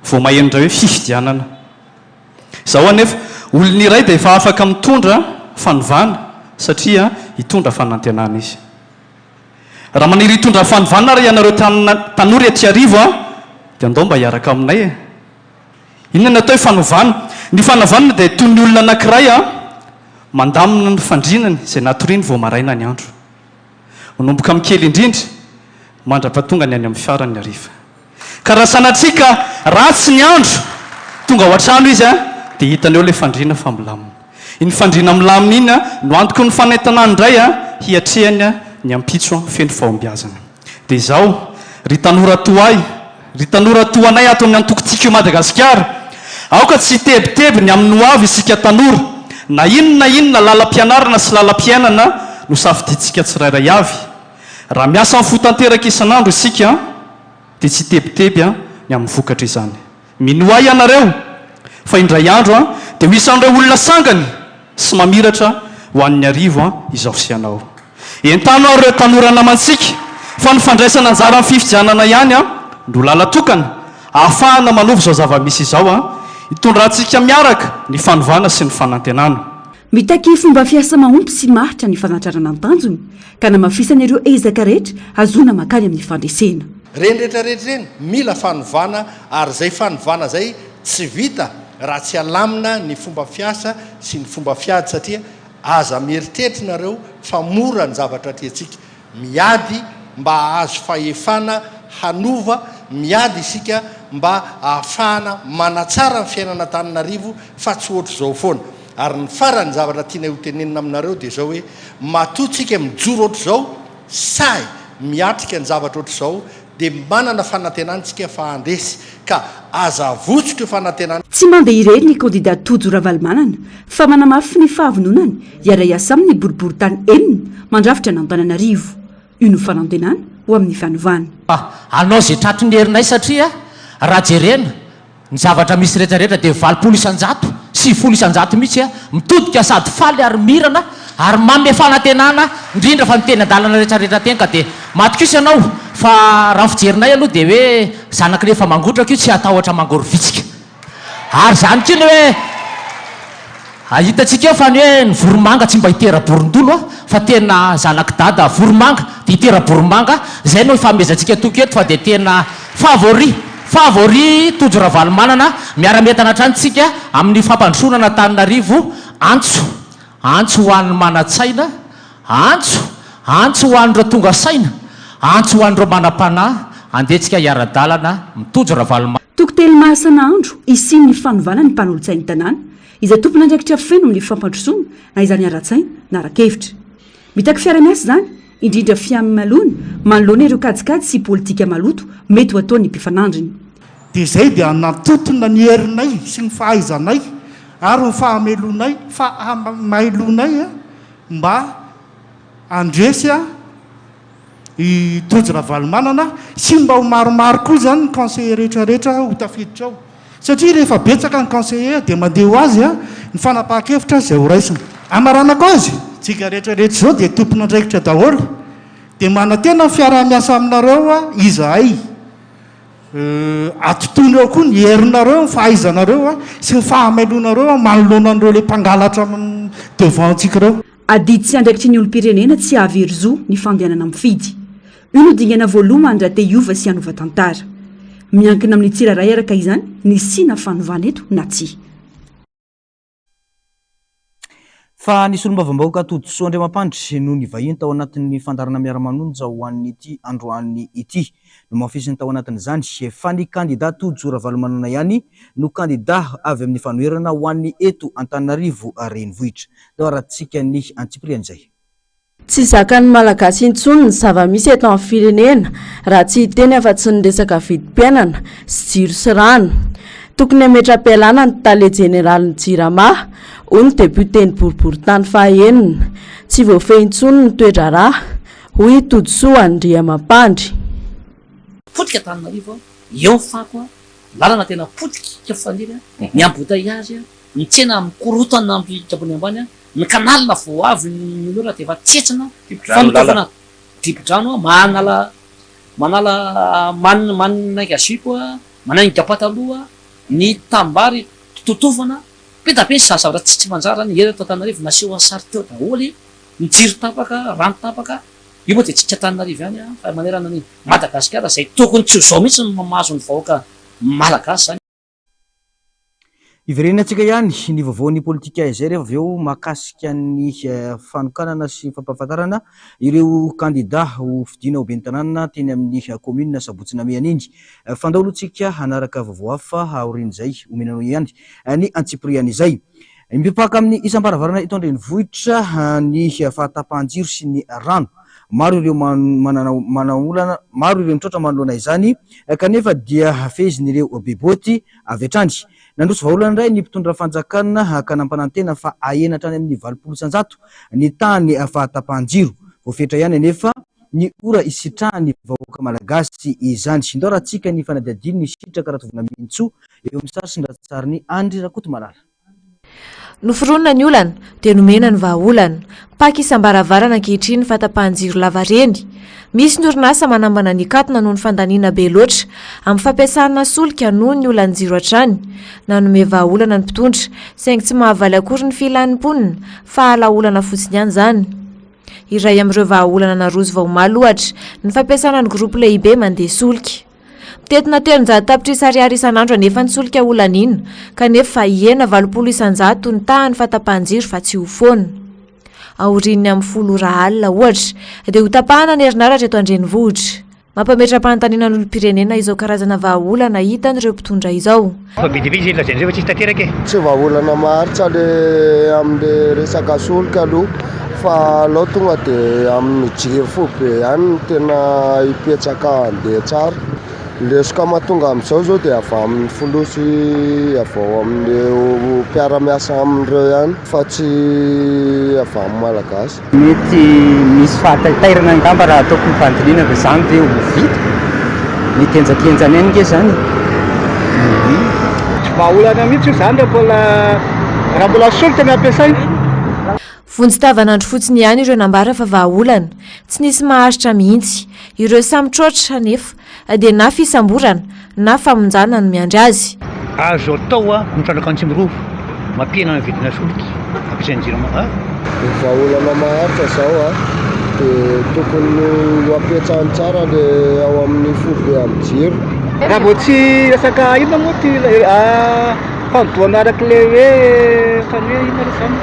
vao maheno indray hoe fifidianana. Izao anefa, olona iray dia efa afaka mitondra fanovana satria hitondra fanantenana izy. Raha maniry hitondra fanovana ary ianareo tanora ety Iarivo dia andao mba hiaraka aminay e! Inona ny atao hoe fanovana? Ny fanovana dia toy ny olona anankiray. Mandamina ny fandrinany izay natoriany vao maraina ny andro. Manomboka amin'ny kely indrindra mandra-pahatongany any amin'ny fiarany ny hariva. Ka raha sanatria ka ratsy ny andro, tonga ao an-trano izy dia hitany eo ilay fandriana fa milamina. Iny fandriana milamina iny no antoky ny fanentanany indray hiatrehany ny ampitso feno fahombiazana. Dia izao, ry tanora toa ahy, ry tanora toa anay ato amin'ny antoko Tiako i Madagasikara, aoka tsy hitebiteby ny amin'ny ho avy isika tanora, na inona na inona lalam-pianarana sy lalam-piainana no safidintsika tsirairay avy. Raha miasa amin'ny fo tanteraka isan'andro isika, dia tsy hitebiteby ny amin'ny vokatra izany. Minoa ahy ianareo fa indray andro dia ho isan'ireo olona sangany sy mamiratra ho an'ny Iarivo izao sy ianao. Entano ary ireo tanora namantsika fa ny fandraisana anjara amin'ny fifidianana ihany no lala-tokana ahafahana manova izao zava-misy izao, hitondrantsika miaraka ny fanovana sy ny fanantenana. Mitaky fomba fiasa mahomby sy maharitra ny fanatrarana ny tanjona, ka namafisana ireo ezaka rehetra hazoana mankany amin'ny fandresena. Ireny rehetra rehetra ireny mila fanovana ary izay fanovana izay tsy vita raha tsy alamina ny fomba fiasa sy ny fomba fiady satria aza mieritreritra nareo fa mora ny zavatra atrehantsika. Miady mba hahazo fahefana hanova, miady isika mba hahafahana manatsara ny fiainan'Antananarivo fa tsy ohatr'izao foana. Ary ny farany zavatra tianay ho tenenina aminareo dia izao hoe, matoa tsika mijoro ohatr'izao, sahy miatrika ny zavatra ohatr'izao dia manana fanantenana isika fa handresy ka aza avotsotra io fanantenana Tsy mandeha irery ny kandida Tojo Ravalomanana fa manamafy ny fahavononany hiara-hiasa aminy ny boriborintany enina mandrafitra an'Antananarivo. Io no fanantenana ho amin'ny fanovana. Hanao izay tratry ny herinay satria raha jerena Ny zavatra misy rehetra rehetra dia 80 isan-jato, 90 isan-jato mihitsy a, mitodika sady faly ary mirana ary manome fanantenana indrindra fa ny teny an-dalana rehetra rehetra teny ka dia matokisa ianao fa raha ny fijerinay aloha dia hoe zanaky ny efa mangotraka io tsy hatahotra mangoro vitsika ary izany koa ny hoe Hitantsika eo fa ny hoe ny voromanga tsy mba hitera-borondolo a, fa tena zanak'i Dada voromanga dia hitera-boromanga, izay no ifanomezantsika toky eto fa dia tena favori, favori Tojo Ravalomanana, miara-mientana hatrany tsika amin'ny fampandrosoana an'Antananarivo, antso, antso ho an'ny manan-tsaina, antso, antso ho an'ireo tonga saina, antso ho an'ireo manam-panahy, andeha tsika hiara-dalana, mitojo Ravalomanana. Toko telo maha-sanandro hisian'ny fanovana ny mpanolotsain'ny tanàna, izay tompon'andraikitra feno amin'ny fampandrosoana na izany ara-tsaina na ara-kevitra. Mitaky fiara-miasa izany, indrindra fiamalona manoloana ireo kajikajy sy politika maloto mety ho ataon'ny mpifanandrina. Dia izay dia hanatotona ny herinay sy ny fahaizanay ary ny fahamelonay, fahamailonay mba handresy i Tojo Ravalomanana sy mba ho maromaro koa izany ny conseillers rehetra rehetra ho tafiditra ao. Satria rehefa betsaka ny conseillers dia mandeha ho azy ny fanapahan-kevitra izay ho raisina. Hamaranako azy, tsika rehetra rehetra izao dia tompon'andraikitra daholo, dia manantena ny fiaraha-miasa aminareo izahay. Atontony ao koa ny herinareo, ny fahaizanareo sy ny fahamailonareo manoloana an'ireo ilay mpangalatra devant antsika ireo. Adidy sy andraikitry ny olom-pirenena tsy hahavery zo ny fandehanana mifidy. Io no dingana voalohany raha te hiova sy hanova tantara. Miankina amin'ny tsirairay araka izany ny hisiana fanovana eto na tsia. Fa ny solombavambahoaka Todisoa Andriamampandry no nivahiny tao anatin'ny fandaharana Miara-manonja ho an'ity androany ity. Nohamafisiny tao anatin'izany fa ny kandida Tojo Ravalomanana ihany no kandida avy amin'ny fanoherana ho an'ny eto Antananarivo Renivohitra. Tao arahantsika ny antsipirian'izay. Tsy zakan'ny Malagasy intsony ny zava-misy eto amin'ny firenena raha tsy hiteny afa-tsy ny resaka vidim-piainana sy jiro sy rano. Tokony hametra-pialana ny tale jeneralin'ny Jirama, hoy ny depioten'ny boriborintany fahaenina. Tsy voafehy intsony ny toe-draharaha, hoy i Todisoa Andriamampandry. Potika Antananarivo, eo ny fako, lalana tena potika faniry, ny embouteillage, ny tsena mikorotana amin'ny ambony ambany, ny canal vao avy ny orana dia efa tsetsina, fanokafana dibo-drano manala manala manainga zipo, manainga pataloha, ny tanimbary totofana, be dia be ny zavatra tsy manjary zany, eto Antananarivo naseho an-sary teo daholo, ny jiro tapaka, rano tapaka, io moa dia tsy Antananarivo ihany fa manerana an'i Madagasikara izay tokony tsy ho izao mihitsy no mahazo ny vahoaka malagasy izany. Hiverenantsika ihany ny vaovaon'ny politika izay rehefa avy eo mahakasika ny fanokanana sy fampahafantarana ireo kandida ho fidiana ho ben'ny tanàna teny amin'ny kaominina Sabotsy Namehana iny. Fandao aloha tsika hanaraka vaovao hafa aorian'izay omena anao ihany ny antsipirian'izay. Mipaka amin'ny isam-baravarana eto an-drenivohitra ny fahatapahan-jiro sy ny rano. Maro ireo manana olana, maro ireo mitroatra manoloana izany kanefa dia fehezin'ireo beboty avy hatrany. Nandroso vahaolana indray ny mpitondra fanjakana ka nampanantena fa hahena hatrany amin'ny 80% ny tahan'ny fahatapahan-jiro. Voafetra ihany anefa ny ora hisitrahan'ny vahoaka malagasy izany. Indao rahantsika ny fanadihadian'ny Sitraka Ratovonamintsoa eo amin'ny sary sy ny ratsarin'i Andry Rakotomalala. Noforonina ny olana, dia nomena ny vahaolana. Mpaka isam-baravarana ankehitriny ny fahatapahan-jiro lavareny. Misy ny orinasa manambana ny hikatona noho ny fandaniana be loatra amin'ny fampiasana solika noho ny olan'ny jiro hatrany. Nanome vahaolana ny mpitondra, saingy tsy mahavaly akory ny filan'ny mponina fa ala-olana fotsiny ihany izany. Iray amin'ireo vahaolana naroso vao omaly, ohatra, ny fampiasana ny groupe lehibe mandeha solika. Mitentina 300 tapitrisa ariary isan'andro anefa ny solika holaniana, kanefa hihena 80% ny tahan'ny fahatapahan-jiro fa tsy ho foana. Aorian'ny amin'ny folo ora alina, ohatra, dia hotapahana ny herinaratra eto an-drenivohitra. Mampametra-panontaniana ny olom-pirenena izao karazana vahaolana hitan'ireo mpitondra izao. Efa be dia be izay lazain'izay fa tsisy tanteraka e. Tsy vahaolana maharitra le amle resaka solika aloha fa aleo tonga de amin'ny jiro foibe ihany no tena hipetsaka handeha tsara. Lesoka mahatonga amin'izao zao dia avy amin'ny filoha sy avy ao amin'ireo mpiara-miasa aminy ireo ihany fa tsy avy amin'ny malagasy. Mety misy fahataitairana angamba raha ataoko ny fandinihana fa izany ve ho vita? Mety henjakenjana ihany nge izany e! Tsy vahaolana mihitsy io izany raha mbola raha mbola solika no ampiasaina. Vonjy tavanandro fotsiny ihany ireo nambara fa vahaolana. Tsy nisy maharitra mihitsy. Ireo samy troatra anefa dia na fisamborana na famonjana no miandry azy. Azo atao ny mitrandraka ny Tsimirova, mampihena ny vidina solika ampiasain'ny Jirama a. Ny vahaolana maharitra izao a, dia tokony ho apetrahany tsara le ao amin'ny foibe amin'ny jiro. Raha vao tsy resaka inona moa ty famodoana araka ilay hoe ohatran'ny hoe inona re izany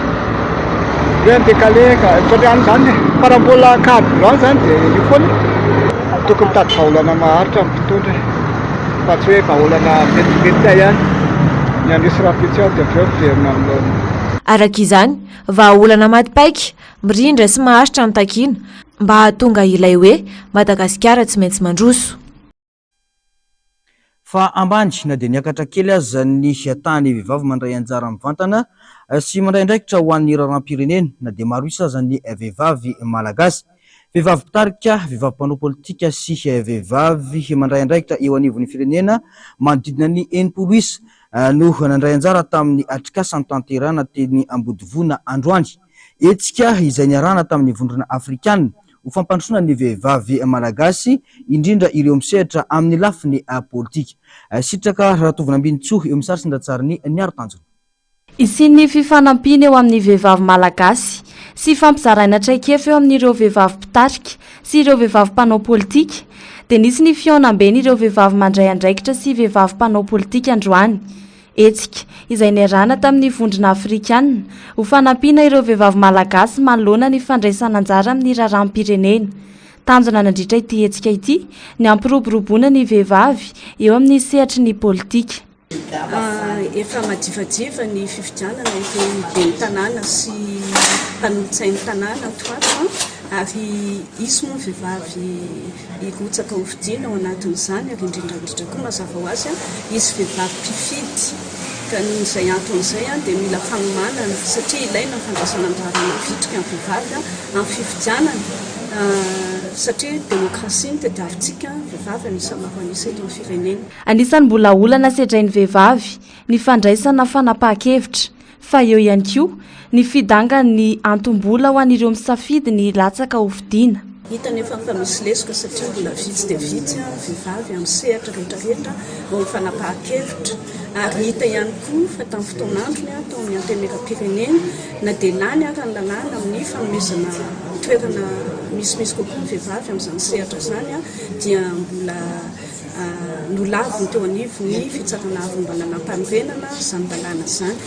hoe mi-décaler ohatran'ny izany e, fa raha mbola carburant izany dia io foana e. Tokony mitady vahaolana maharitra ny mpitondra e, fa tsy hoe vahaolana vetivety ihany, ny anio sy rahampitso ihany dia avy eo miverina amin'ny laoniny. Araka izany, vahaolana maty paika, mirindra sy maharitra no takiana mba hahatonga ilay hoe Madagasikara tsy maintsy mandroso. Fa ambany na dia niakatra kely aza ny tahan'ny vehivavy mandray anjara mivantana sy mandray andraikitra ho an'ny raharaham-pirenena na dia maro isa aza ny vehivavy malagasy. Vehivavy mpitarika, vehivavy mpanao politika sy vehivavy mandray andraikitra eo anivon'ny firenena manodidina ny 60 isa no nandray anjara tamin'ny atrikasa notanterahina teny Ambodivona androany. Hetsika izay niarahana tamin'ny Vondrona Afrikana ho fampandrosoana ny vehivavy malagasy, indrindra ireo misehatra amin'ny lafiny politika. Sitraka Ratovinambinintsoa eo amin'ny sary sy ny ratsarin'i Niaro Tanjona. Hisian'ny fifanampiana eo amin'ny vehivavy malagasy sy hifampizaraina traikefa eo amin'ireo vehivavy mpitarika sy ireo vehivavy mpanao politika dia nisy ny fihaonamben'ireo vehivavy mandray andraikitra sy vehivavy mpanao politika androany. Hetsika izay niarahana tamin'ny Vondrona Afrikana ho fanampiana ireo vehivavy malagasy manoloana ny fandraisana anjara amin'ny raharaham-pirenena. Tanjona nandritra ity hetsika ity ny hampiroboroboana ny vehivavy eo amin'ny sehatry ny politika. Efa madivadiva ny fifidianana ireo ben'ny tanàna sy mpanolotsain'ny tanàna ato ho ato ary hisy moa ny vehivavy hirotsaka hofidiana ao anatin'izany ary indrindra indrindra koa mazava ho azy hisy vehivavy mpifidy ka noho izay antony izay dia mila fanomanana satria ilaina ny fandraisana anjara mavitrika ny vehivavy amin'ny fifidianana satria demokrasia no tadiavintsika, vehivavy an'isa maro an'isa eto amin'ny firenena. Anisan'ny mbola olana sedrain'ny vehivavy ny fandraisana fanapahan-kevitra, fa eo ihany koa ny fidangan'ny antom-bola ho an'ireo misafidy ny hilatsaka hofidiana. Hita anefa fa misy lesoka satria mbola vitsy dia vitsy ny vehivavy amin'ny sehatra rehetrarehetra vao ny fanapahan-kevitra ary hita ihany koa fa tamin'ny fotoan'androny tao amin'ny Antenimierampirenena na dia lany ara ny lalàna amin'ny fanomezana toerana misimisy kokoa ny vehivavy amin'izany sehatra izany dia mbola. Nolaviny teo anivon'ny Fitsarana Avo momba ny Lalàmpanorenana izany lalàna izany.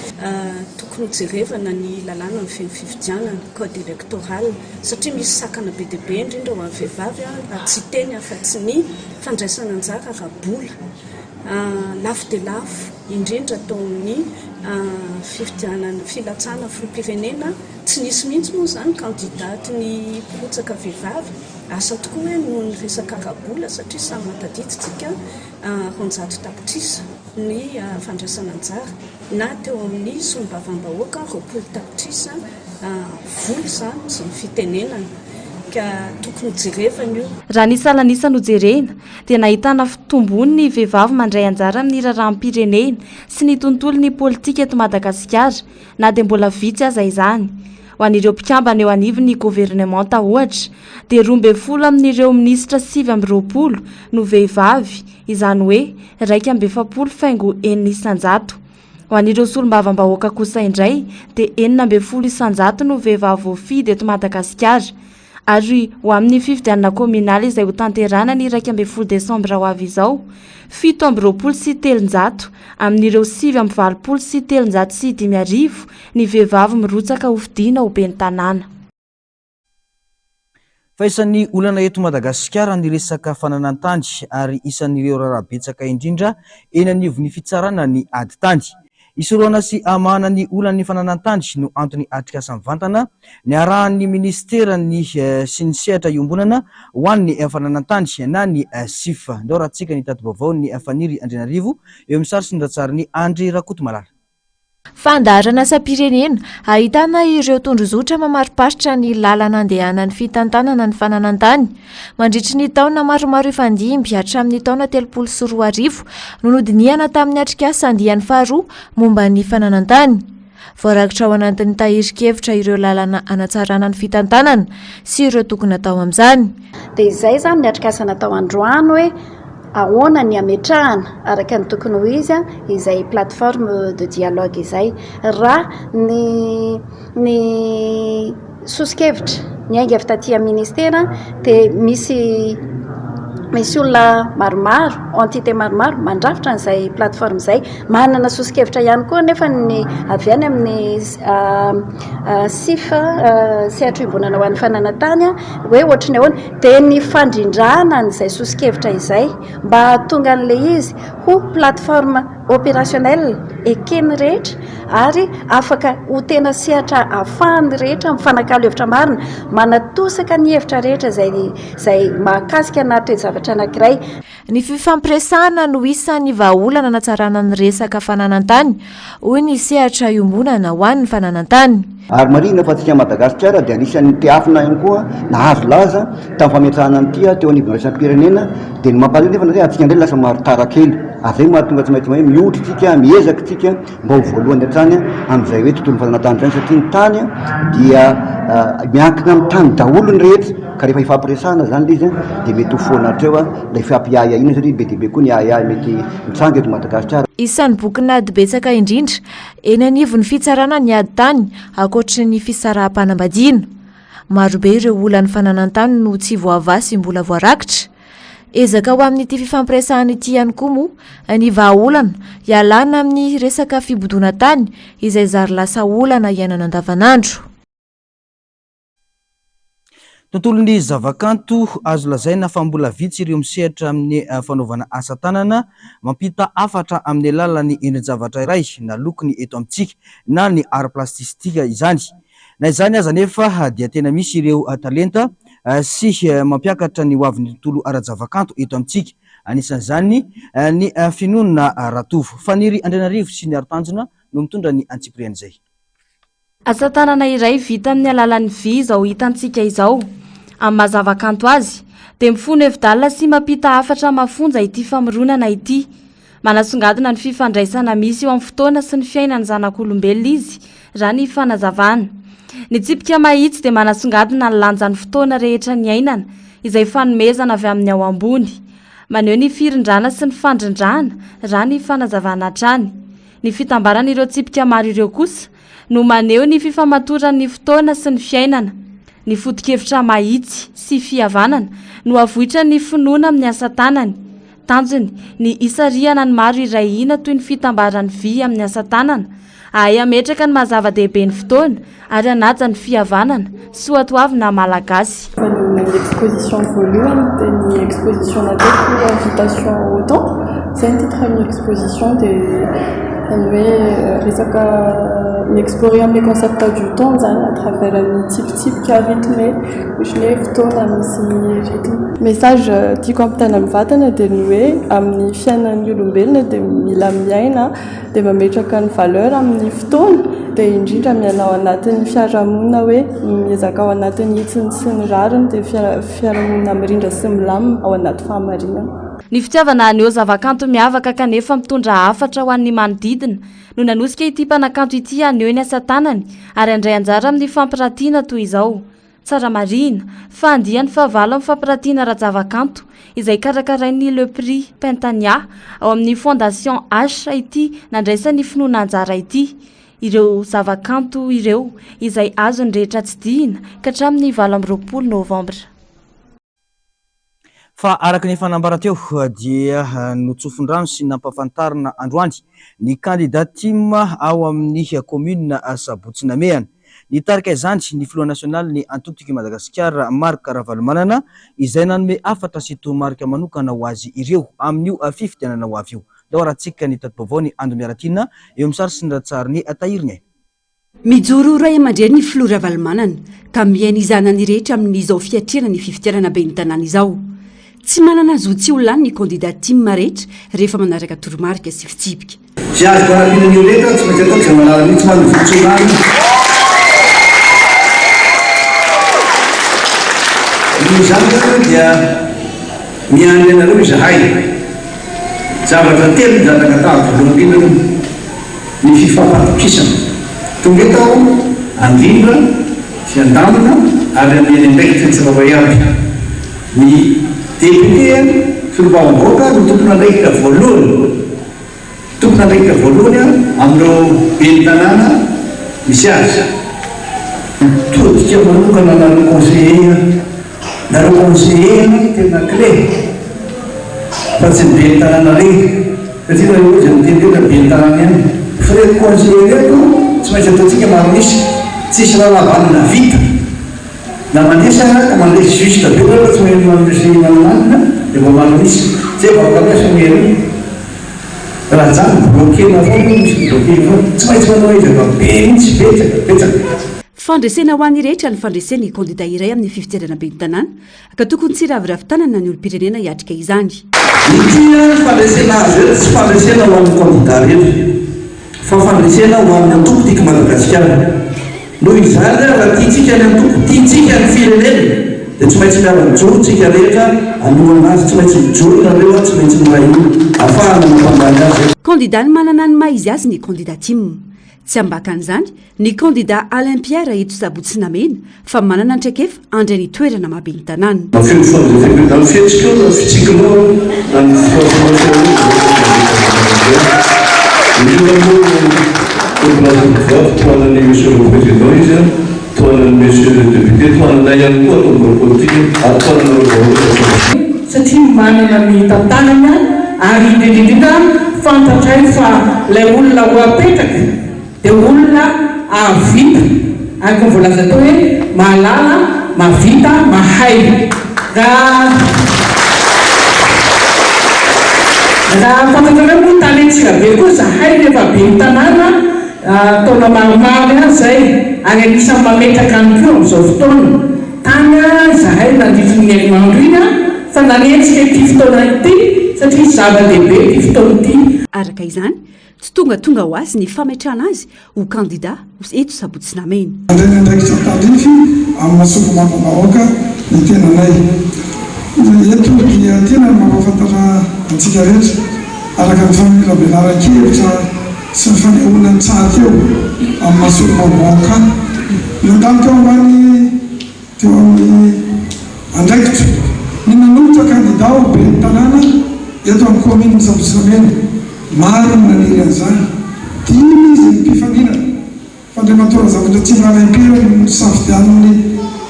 Tokony hojerevana ny lalàna mifehy ny fifidianana, code électoral, satria misy sakana be dia be indrindra ho an'ny vehivavy raha tsy hiteny afa-tsy ny fandraisana anjara ara-bola. Lafo dia lafo, indrindra tao amin'ny fifidianana, filatsahana filoham-pirenena, tsy nisy mihitsy moa izany candidat ny mpirotsaka vehivavy. Asa tokoa hoe noho ny resaka ara-bola satria samy mahatadidy tsika 200 tapitrisa ny fandraisana anjara na teo amin'ny solombavambahoaka 20 tapitrisa vola izany hozy ny fitenenana ka tokony hojerevana io. Raha ny salanisa no jerena dia nahitana fitombony ny vehivavy mandray anjara amin'ny raharaham-pirenena sy ny tontolon'ny politika eto Madagasikara na dia mbola vitsy aza izany. Ho an'ireo mpikambana eo anivon'ny governemanta ohatra, dia 12 amin'ireo minisitra 29 no vehivavy, izany hoe 41 faingo enina isanjato. Ho an'ireo solombavambahoaka kosa indray dia 16% no vehivavy voafidy eto Madagasikara. Ary ho amin'ny fifidianana kaominaly izay hotanterahina ny 11 desambra ho avy izao, 327 amin'ireo 389 ny vehivavy mirotsaka hofidiana ho ben'ny tanàna. Fa isan'ny olana eto Madagasikara ny resaka fananan-tany ary isan'ireo raharaha betsaka indrindra eny anivon'ny fitsarana ny ady tany. Hisorohana sy hamahana ny olan'ny fananan-tany no antony atrikasa mivantana niarahan'ny minisiteran'ny sy ny sehatra iombonana ho an'ny fananan-tany na ny SIF. Ndao rahantsika ny tati-baovaon'ny Faniry Andrianarivo eo amin'ny sary sy ny ratsarin'i Andry Rakotomalala. Fandaharanasam-pirenena ahitana ireo tondrozotra mamariparitra ny lalana andehanan'ny fitantanana ny fananan-tany. Mandritry ny taona maromaro hifandimby hatramin'ny taona 2030 no nodinihana tamin'ny atrikasa andiany faharoa momba ny fananan-tany. Voarakitra ao anatin'ny tahirin-kevitra ireo lalana hanatsarana ny fitantanana sy ireo tokony hatao amin'izany. Dia izay izany ny atrikasa natao androany hoe ahoana ny hametrahana araka ny tokony ho izy izay plateforme de dialogue izay. Raha ny ny soso-kevitra niainga avy taty amin'ny ministera dia misy misy olona maromaro, entité maromaro mandrafitra an'izay plateforme izay. Manana soso-kevitra ihany koa anefa ny avy any amin'ny SIF, sehatra iombonana ho an'ny fananan-tany, hoe ohatry ny ahoana. Dia ny fandrindrana an'izay soso-kevitra izay mba hahatonga an'ilay izy ho plateforme opérationnel eken'ny rehetra ary afaka ho tena sehatra ahafahan'ny rehetra mifanakalo hevitra marina, manatosaka ny hevitra rehetra izay izay mahakasika na toe-javatra anankiray. Ny fifampiresahana no isan'ny vahaolana hanatsarana ny resaka fananan-tany, hoy ny sehatra iombonana ho an'ny fananan-tany. Ary marihina fa antsika Madagasikara dia anisan'ny tehafina ihany koa nahazo laza tamin'ny fametrahana an'ity teo anivon'ny iraisam-pirenena dia ny mampalahelo nefa hoe antsika indray lasa maro tara kely ary izay no mahatonga tsy maintsy hoe mihotra isika, miezaka isika mba ho voalohany hatrany amin'izay hoe tontolon'ny fananantany izany satria ny tany dia miankina amin'ny tany daholo ny rehetra ka rehefa hifampiresahana izany ilay izy dia mety ho foana hatreo ilay fampiahiahiana satria be dia be koa ny ahiahy mety mitranga eto Madagasikara. Isan'ny bokin'ady betsaka indrindra eny anivon'ny fitsarana ny ady tany ankoatry ny fisaraham-panambadiana. Marobe ireo olan'ny fananan-tany no tsy voavaha sy mbola voarakitra. Ezaka ho amin'ity fifampiresahana ity ihany koa moa ny vahaolana hialana amin'ny resaka fibodoana tany izay zary lasa olana iainana andavanandro. Tontolon'ny zavakanto, azo lazaina fa mbola vitsy ireo misehatra amin'ny fanaovana asa tanana mampita hafatra amin'ny alalan'ny endri-javatra iray na lokony eto amintsika na ny art plastistika izany. Na izany aza anefa dia tena misy ireo talenta sy mampiakatra ny hoavin'ny tontolo ara-javakanto eto amintsika. Anisan'izany ny Finoana Ratovo. Faniry Andrianarivo sy Ny Arotanjona no mitondra ny antsipirian'izay. Asa tanana iray vita amin'ny alalan'ny vy izao hitantsika izao. Amin'ny maha zavakanto azy, dia mifono hevi-dalina sy mampita hafatra mafonja ity famoronana ity. Manasongadina ny fifandraisana misy eo amin'ny fotoana sy ny fiainan'ny zanak'olombelona izy, raha ny fanazavana. Ny tsipika mahitsy dia manasongadina ny lanjan'ny fotoana rehetra niainana, izay fanomezana avy amin'ny ao ambony. Maneho ny firindrana sy ny fandrindrana, raha ny fanazavana hatrany. Ny fitambaran'ireo tsipika maro ireo kosa no maneho ny fifamatoran'ny fotoana sy ny fiainana. Ny foto-kevitra mahitsy sy fihavanana no avoitran'ny finoana amin'ny asa tanany. Tanjony ny hisarihana ny maro hiray hina toy ny fitambaran'ny vy amin'ny asa tanana, hahay hametraka ny maha zava-dehibe ny fotoana ary hanaja ny fihavanana, soatoavina malagasy. Fanehoana ny exposition voalohany dia ny exposition nataoko invitation au temps, izay ny titre ny exposition dia izany hoe resaka mi-explorer amin'ilay concept du temps izany à travers ny tsipitsipika rythmé. Ohatran'ny hoe fotoana misy rythme. Message tiako ampitaina amin'ny vatana dia ny hoe amin'ny fiainan'ny olombelona dia mila miaina dia mametraka ny valeur amin'ny fotoana dia indrindra miaina ao anatin'ny fiarahamonina hoe miezaka ao anatin'ny hitsiny sy ny rariny dia fiarahamonina mirindra sy milamina ao anaty fahamarinana. Ny fitiavana haneho zavakanto miavaka kanefa mitondra hafatra ho an'ny manodidina no nanosika ity mpanakanto ity haneho ny asa tanany ary handray anjara amin'ny fampiratiana toy izao. Tsara marihina fa andiany fahavalo amin'ny fampiratiana ara-javakanto izay karakarain'ny Le Prix Pentania ao amin'ny Fondation H ity nandraisan'ny finoana anjara ity. Ireo zavakanto ireo izay azon'ny rehetra tsidihina ka hatramin'ny 28 novambra. Fa araka ny efa nambara teo dia notsofin-drano sy nampahafantarina androany ny kandida tim ao amin'ny kaominina Sabotsy Namehana. Nitarika izany ny filoha nasionalin'ny antoko Tiako i Madagasikara Marc Ravalomanana izay nanome hafatra sy toromarika manokana ho azy ireo amin'io fifidianana ho avy io. Ndao arahantsika ny tati-baovao ny Ando Miaratiana eo amin'ny sary sy ny ratsarin'i Tahiriniaina. Mijoro ho ray aman-dreny ny filoha Ravalomanana ka mihaino ny zanany rehetra amin'izao fiatrehana ny fifidianana ben'ny tanàna izao. Tsy manana zo tsy ho lany ny kandida tim rehetra rehefa manaraka toromarika sy fitsipika. Izay azoko hanampiana ny rehetra tsy maintsy ataoko izay malala mihitsy manana volontsoa Noho izany dia miandry anareo izahay. Zavatra telo ny zavatra angatahako voalohany indrindra aloha, ny fifampatokisana. Tonga eto aho handrindra sy handamina ary hanome ny andraikitra ny tsirairay avy. Ny député, solombavambahoaka no tompon'andraikitra voalohany, tompon'andraikitra voalohany amin'ireo ben'ny tanàna misy azy. Mitodika manokana anareo conseiller aho. Nareo conseiller no tena clé fa tsy ny ben'ny tanàna rery satria nareo koa izay miteny rehetra ben'ny tanàna ihany fa reto conseiller reto tsy maintsy ataontsika maro an'isa tsisy raharaha vanona vita na mandresy aza ka mandresy juste be nareo fa tsy mahay mandresy manananina dia mba maro an'isa zay vahoaka miasa no ery raha zany bloquer-na foana io misy bloquer foana tsy maintsy manao ezaka be mihitsy betsaka betsaka. Fandresena ho an'ny rehetra ny fandresen'ny kandida iray amin'ny fifidianana ben'ny tanàna ka tokony tsy hiraviravy tanana ny olom-pirenena hiatrika izany. Ity fandresena azo eto tsy fandresena ho an'ny kandida rehetra fa fandresena ho an'ny antoko Tiako Madagasikara. Noho izany raha tiantsika ny antoko, tiantsika ny firenena dia tsy maintsy miara-mijoro tsika rehetra hanohana azy, tsy maintsy mijoro nareo, tsy maintsy miray hina ahafahana mampandany azy. Kandida ny manana ny maha izy azy ny kandida tim. Tsy ambakan'izany ny kandida Alain Pierre eto Sabotsy Namehana fa manana ny traikefa handray ny toerana maha ben'ny tanàna. Na feno fandrefeko na ny fihetsikao na ny fitsikinao na ny fitaofanao fiarovana Indrindra moa tompolahy tompovavy tohanan'ny Monsieur le Président izy an, tohanan'ny Monsieur le Député, tohananay ihany koa ato amin'ny birao politika ary tohananareo vahoaka ato amin'ny. Satria manana ny tantarany ary indrindra indrindra fantatray fa ilay olona ho apetraka dia olona hahavita araka ny voalaza teo hoe mahalala, mahavita, mahay. Raha raha fantatrareo moa tany Antsirabe koa zahay rehefa ben'ny tanàna taona maromaro ihany izay ary anisan'ny mametraka ihany koa amin'izao fotoana. Tany izahay nandritry ny herinandro iny fa nanenjika ity fotoana ity satria zava-dehibe ity fotoana ity. Araka izany, tsy tongatonga ho azy ny fametrahana azy ho kandida eto Sabotsy Namehana. Mandray ny andraikitra tandrify amin'ny maha solombavambahoaka ny tenanay. Eto dia tiana ny mampahafantatra antsika rehetra, araka ny famelabelaran-kevitra sy ny fanehoana ny tsara teo amin'ny maha solombavambahoaka ahy. Nandalo teo ambany teo amin'ny andraikitro ny nanolotra kandida ho ben'ny tanàna eto amin'ny kaominin'i Sabotsy-Namehana. Maro ny naniry an'izany. Dimy izy ny mpifaninana. Fa Andriamatoa Razafindratsima Alain Pierre no nosafidianiny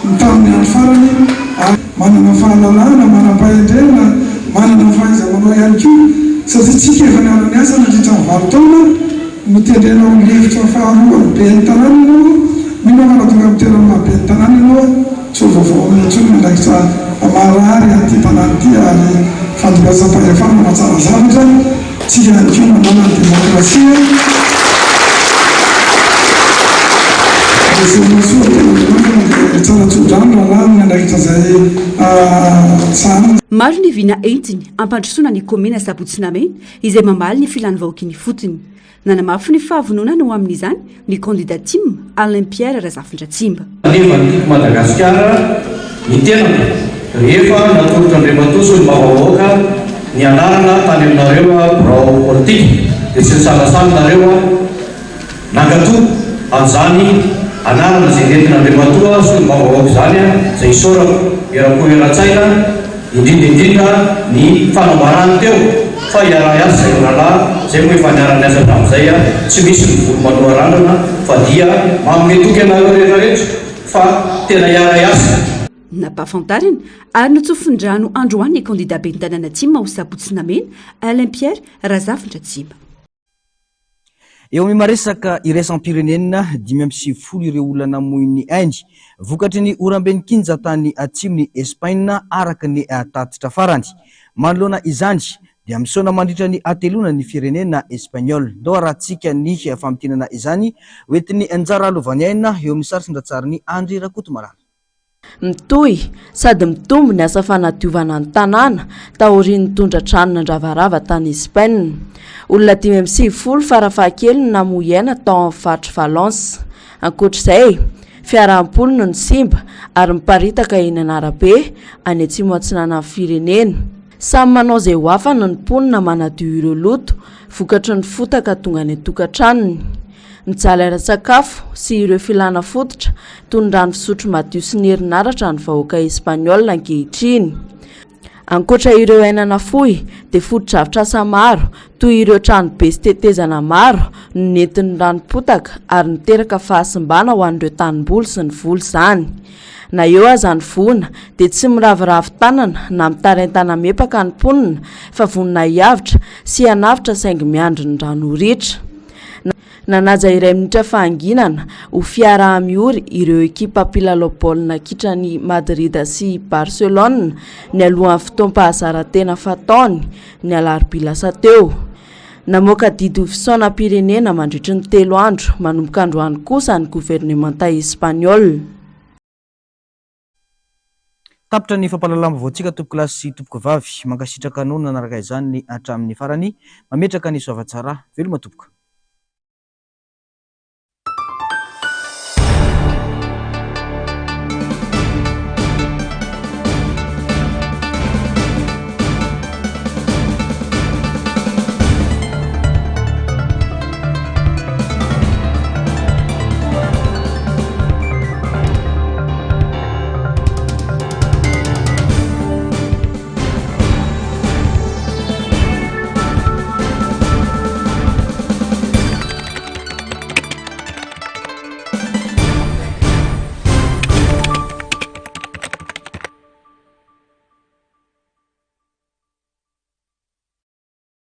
ny tamin'ny andro farany ary manana fahalalana, manam-pahendrena, Manana fahaiza-manao ihany koa satria tsika efa niara-niasa nandritra ny valo taona, notendrena ho lefitra faharoan'ny ben'ny tanàna ianao, mino aho fa raha tonga amin'ny toerana maha ben'ny tanàna ianao, tsy ho vaovao aminao intsony ny andraikitra maharary an'ity tanàna ity ary fandimbiasam-pahefana mahatsara zavatra, tsika ihany koa mandala ny demokrasia. Rasoa tena manokana dia tsara tso-drano rahalahy amin'ny andraikitra izay sahanina. Maro ny vina entiny hampandrosoana ny kaomina Sabotsy Namehana izay mamaly ny filan'ny vahoaka eny ifotony. Nanamafy ny fahavononany ho amin'izany ny kandida tim, Alain Pierre Razafindratsimba. Faneva ny Tiako Madagasikara ny tenako rehefa natolotr'Andriamatoa Solombavambahoaka ny anarana tany aminareo birao politika dia tsy nisalasala nareo nankato an'izany anarana izay nentin'Andriamatoa Solombavambahoaka izany izay isaorako eram-po eran-tsaina Indrindra indrindra ny fanambarany teo fa hiaraha-hiasa izay mirahalahy, izay moa efa niara-niasa hatramin'izay, tsy misy ny volo maloha randrana fa dia manome toky anareo rehetra rehetra fa tena hiara-hiasa. Nampahafantarina ary notsofin-drano androany ny kandida ben'ny tanàna tim ao Sabotsy Namehana, Alain Pierre Razafindratsima. Eo amin'ny maresaka iraisam-pirenena, 95 ireo olona namoy ny ainy vokatry ny orambe nikinja tany atsimon'i Espaina araka ny tatitra farany. Manoloana izany dia misaona mandritra ny hateloana ny firenena Espagnol. Ndao arahantsika ny famintinana izany hoentin'i Njara Lovaniaina eo amin'ny sary sy ny ratsarin'i Andry Rakotomalala. Mitohy sady mitombo ny asa fanadiovana ny tanàna taorian'ny tondra-drano nandravarava tany Espaina. Olona 95 farafahakeliny namoy aina tao amin'ny faritr'i Valence. Ankoatra izay, fiara am-polony no simba ary miparitaka eny an'arabe any atsimo atsinanan'ny firenena. Samy manao izay ho afany ny mponina manadio ireo loto vokatry ny fotaka tonga any an-tokantranony. Mijaly ara-tsakafo sy ireo filàna fototra toy ny rano fisotro madio sy ny herinaratra ny vahoaka Espaniola ankehitriny. Ankoatra ireo aina nafoy dia fotodrafitrasa maro toy ireo tranobe sy tetezana maro no nentin'ny ranom-potaka ary niteraka fahasimbana ho an'ireo tanimboly sy ny voly izany. Na eo aza ny voina dia tsy miraviravy tanana na mitarain-tana-mepaka ny mponina fa vonona hiavotra sy hanavotra saingy miandry ny rano ho ritra. Nanaja iray minitra fahanginana ho fiaraha-miory ireo ekipa mpilalao baolina kitran'i Madrid sy Barcelone nialohan'ny fotoam-pahazaran-tena fataony ny alarobia lasa teo. Namoaka didy ho fisaonam-pirenena mandritry ny telo andro manomboka androany kosa ny governemanta espaniola. Tapitra ny fampahalalam-baovaontsika tompokolahy sy tompokovavy. Mankasitraka anao nanaraka izany hatramin'ny farany. Mametraka ny soavatsara. Veloma tompoko.